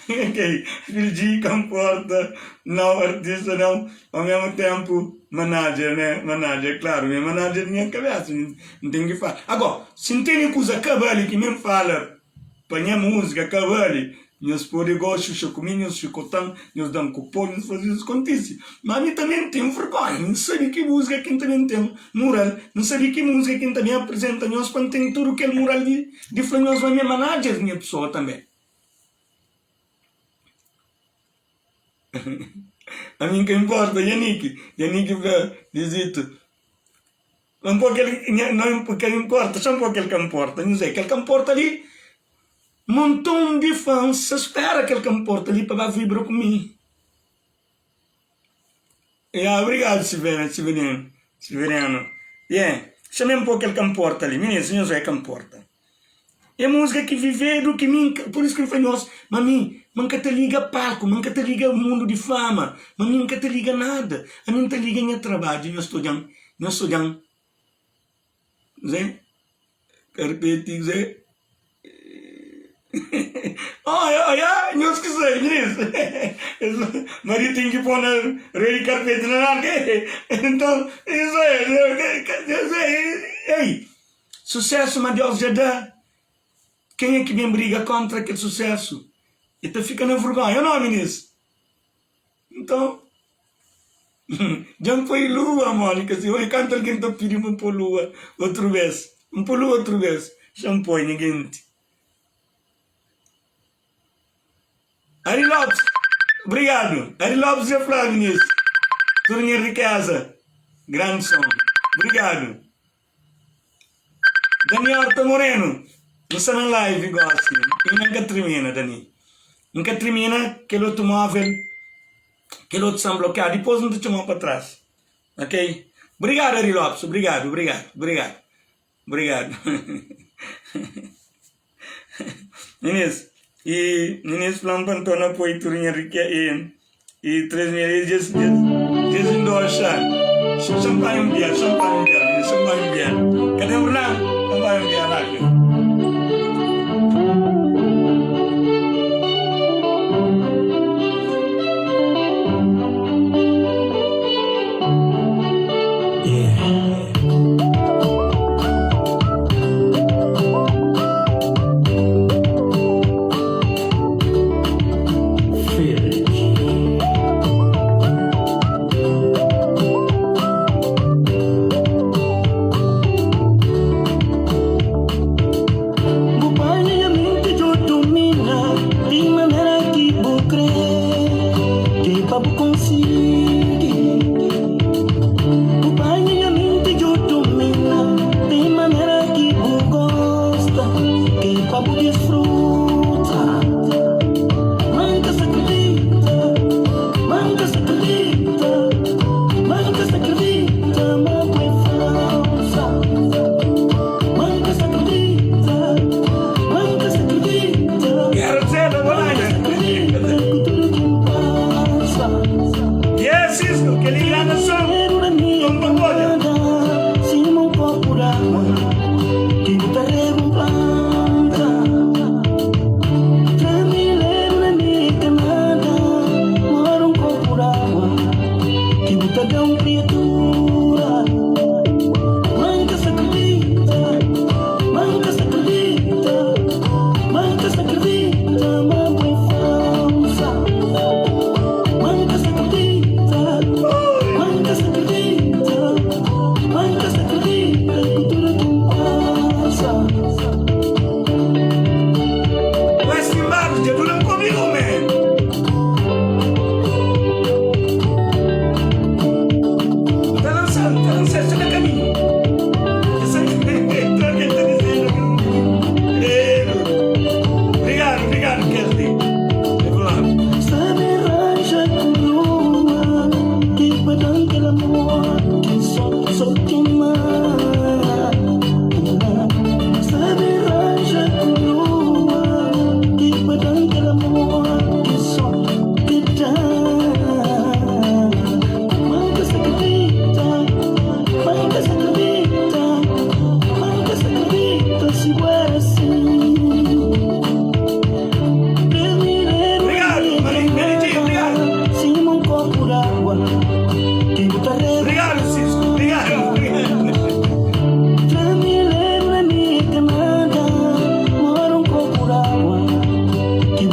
Speaker 1: Ok, Fidji ka nporta Nau artista nau Ao mesmu ténpu manager né Manager, klaru mi é manager di nha kabésa N ten ki fala Agó, si N tene kuza kabali ki mi N fala. Pa nha múzika ka bali, nhos pode go xuxa ku mi, nhos xikota-m, nhos da-m ku pó, nhos faze nhos kontise. Má mi tanbê N ten vergónha, N sabe ki múzika ki N ta ben ten mural, N sabe ki múzika ki N ta ben aprizenta nhos pa N ten tudu kel mural di di fla nhos ma mi é manager di nha pesoa tanbê. Ami N ka inporta, Yannick, Yannick fla, Lizito. N pô kel nha ka inporta, xa N pô kel ka nporta. Nhos é kel ka nporta li, monton di fans sa spera kel ka nporta li pa ba vibra ku mi. Ya, obrigadu Sivena, Siveriano, Siveriano. Yeah, xa mi N pô kel ka nporta li. Minis, nhos é ka nporta. É múzika ki vivedu ki mi, pur isu ki N fla nhos ma mi, ma N ka ta liga palku, ma N ka ta liga mundu di fama, ma mi N ka ta liga nada. Ami N ta liga nha trabadju, nhos ta odja-m, nhos ta odja-m. Kuzê? Karpeti kuzê? Oia, oia, nhos ki sabe, minis. Maridu ten ki pô na rei di karpeti na arka. Nton, isu é, isu é, ei. Susesu ma Deus dja da. Kenha ki ben briga kontra kel susesu e ta fika na vergonha, o no minis? Nton, dja N poi lua, Mónika, si oi kantu algen ta pidi pa N poi lua otru bes, N poi lua otru bes, xa N poi nha genti. Ari Lopes, obrigadu. Ari Lopes dja fla minis, tudu nha rikeza, grandi son. Obrigadu. Dani Horta Moreno, N sta na live gosi, inda N ka trimina Dani, N ka trimina kel otu móvel, kel otu sta nblokiadu, dipôs N ta txoma-u pa tras, ok? Obrigadu Ari Lopes, obrigadu, obrigadu, obrigadu, obrigadu. Minis, i minis fla-m pa N torna poi tudu nha rike i i 3 mil i djes djes djes indoxa xa N panha un bier xa N panha un bier minis xa N panha un bier ka ten problema xa N panha un bier rápidu.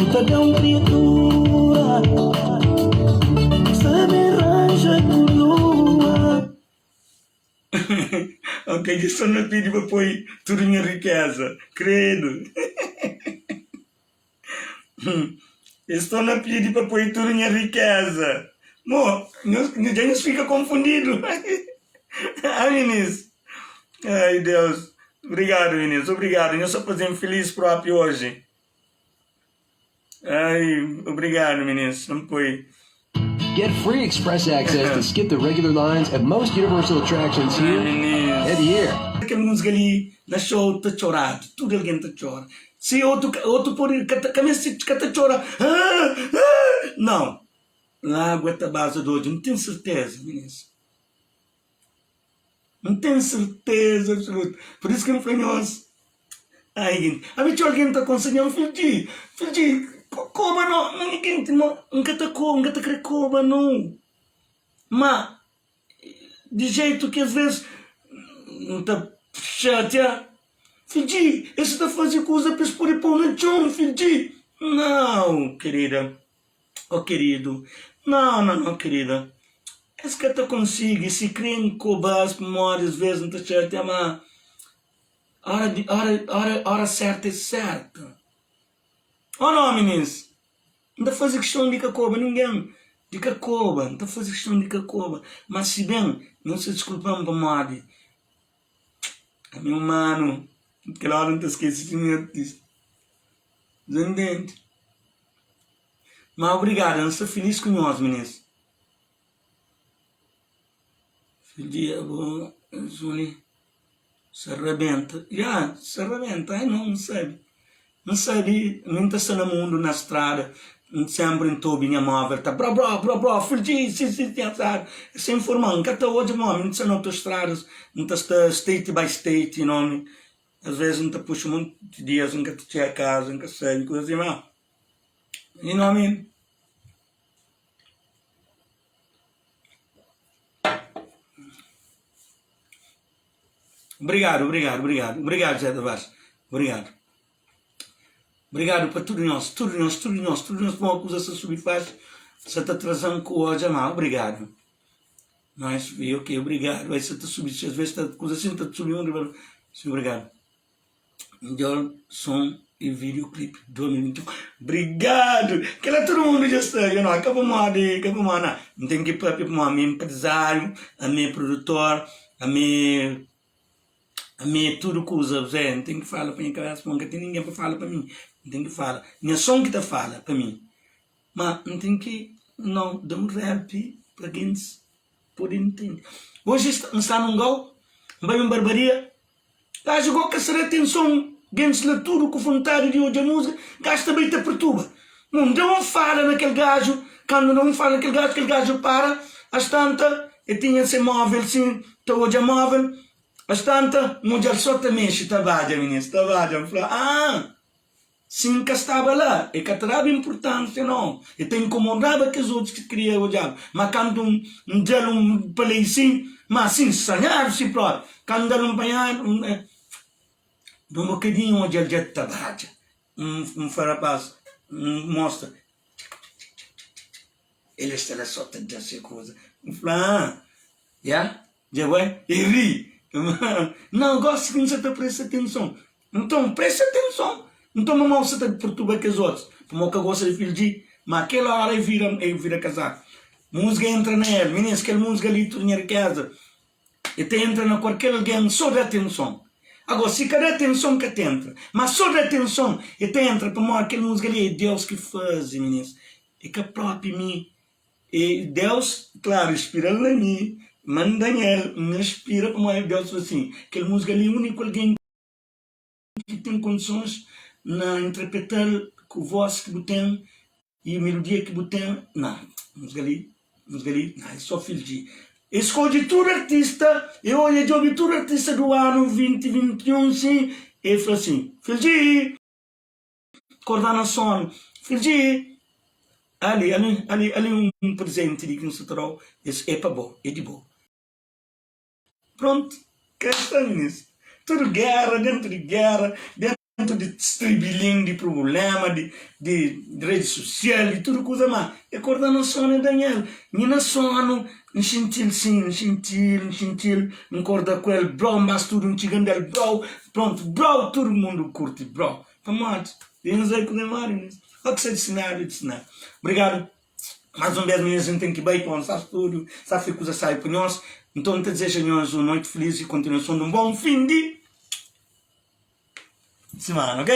Speaker 3: Bu ta da un kriatura Sta ben ranja ku lua.
Speaker 1: Ok, dja sta na pidi pa poi tudu nha rikeza, kredu. Estou na pidi pa poi tudu nha rikeza. Mo, nhos, dja nhos fika konfundidu. Ah, minis. Ai, Deus. Obrigadu, minis. Obrigadu. Nhos sta faze-m filis propi oji. Ai, obrigadu, minis. N poi.
Speaker 4: Get free express access to skip the regular lines at most Universal attractions
Speaker 1: Ai,
Speaker 4: here
Speaker 1: minis.
Speaker 4: and here.
Speaker 1: Kel múzika li na show ta txoradu, tudu algen ta txora. Si otu otu pode ka ta ka meste ka ta txora ah ah nau, lágua ta baza di odju, N ten serteza, minis. N ten serteza absoluta. Pur isu ki N fla nhos, ai genti, ami txeu algen ta konsedja-m, Fidji, fidji, koba no, genti, no, N ka ta koba, N ka ta kre koba no. Ma, di jeito ki as ves N ta xatia, Fidji, es ta faze kuza pa es pode pô-u na txon, fidji. Nau, kerida. Oh keridu, nau nau nau kerida, es ka ta konsigi si kre N koba-s pamodi as ves N ta xatia ma ora di ora ora ora serta é serta. Oh nau minis, N ta faze kiston di ka koba ningen, di ka koba, N ta faze kiston di ka koba, ma si ben nhos ta diskulpa-m pamodi ami é umanu, kel ora N ta skese di mi artista. Nhos ntende? Ma obrigada, N sta filis ku nhos minis. Dia bo Zuni sa rabenta. Ya, sa rabenta, ai no, N sabe. N sabe, mi N ta sta na mundu, na strada, N sempri N ta obi nha móvel ta bro bro bro bro fidji si si si asadu. Es ta informa-m, N ka ta odja ma N sta na autostradas, N ta sta state by state, you know. Às vezes N ta puxa monti dias N ka ta txega kaza, N ka sabe kuza si ma you know what I mean? Obrigadu, obrigadu, obrigadu, obrigadu Zé Tavares, obrigadu. Obrigadu pa tudu nhos, tudu nhos, tudu nhos, tudu nhos pamodi kuza sta subi faxi, sa ta traza-m ku odja ma obrigadu. Mas e ok, obrigadu. Aí sa ta subi, às vezes ta kuza assim ta subi um riba sim, obrigadu. Midjor som e videoclip 2021. Obrigadu! Kela tudu mundu dja sabe, you know, ka pamodi, ka pamodi na. N ten ki papia pamodi ami é empresário, ami é produtor, ami é ami é tudu kuza, Zé, N ten ki fala pa nha kabesa pamodi N ka ten ningen pa fala pa mi. N ten ki fala, nha som ki ta fala pa mi. Ma N ten ki no da un rap pa gentis pode ntende. Oji N sta nun gau, N bai un barbaria, gaju go ka sta da atenson, gentis la tudu ku vontadi di odja musika, gaju ta bai ta pertuba. Mo N da un fala na kel gaju, kandu N da un fala na kel gaju, kel gaju para, as tanta e tinha se movel sin, ta odja movel, as tanta N odjal so ta mexe, ta badja minis, ta badja, N fla, ah! Si N ka staba la, e ka ta daba inpurtánsia, nau. E ta inkomodaba kes otus ki kria odjaba. Má kantu N da-l un palei sin, má sin, stranhadu si própi. Kantu N da-l un panhadu, N da un bokadinhu, N odja-l dja ta badja. N fla rapás, N mostra, El sta la so ta da se kuza. N fla, ah, ya? Dja bai? E ri. Nau, gosi ki N sa ta presta atenson. Nton, presta atenson! Nton, mamá bu sa ta perturba kes otus, pamodi bu ka gosta di fidju di. Má kel óra e vira, e vira kazaku. Musga entra na el. Minis, kel musga li tudu nha rikeza. E ta entra na kualker algen so da atenson. Agó, si ka da atenson, ka ta entra. Má so da atenson, e ta entra, pamodi kel musga li é Deus ki faze, minis. É ka própi mi. E Deus, klaru, inspira-l na mi, manda nel, N inspira pamodi Deus fla sin, kel musga li é úniku algen. ki ten kondisons na interpretal ku vos ki bu ten i melodia ki bu ten na musika li musika li na é so fidji e skodje tudu artista e odja djobe tudu artista du anu 2021 sin e fla sin fidji korda na sonu fidji ali ali ali ali un presenti di ki N sta ta dau es é pa bo é di bo. Pronto, ka sta nisso. Tudo guerra dentro de guerra, dentro. Di stribilin, di prubulema, di di redi susial, di tudu kuza, ma e korda na sonu e Daniel. Mi na sonu N xinti-l sin, N xinti-l, N xinti-l, N korda ku el, bro, N ba studu, N txiga N da-l bro, prontu, bro, tudu mundu kurti bro. Pamodi? Di N sai ku memória nisu. Ó ki sa disinadu, disinadu. Obrigadu. Mais un bes minhas N ten ki bai pa un sa studu, sa fla kuza sabi pa nhos. Nton N ta dizeja nhos un noiti filis i kontinuason di un bon fin di simana, ok?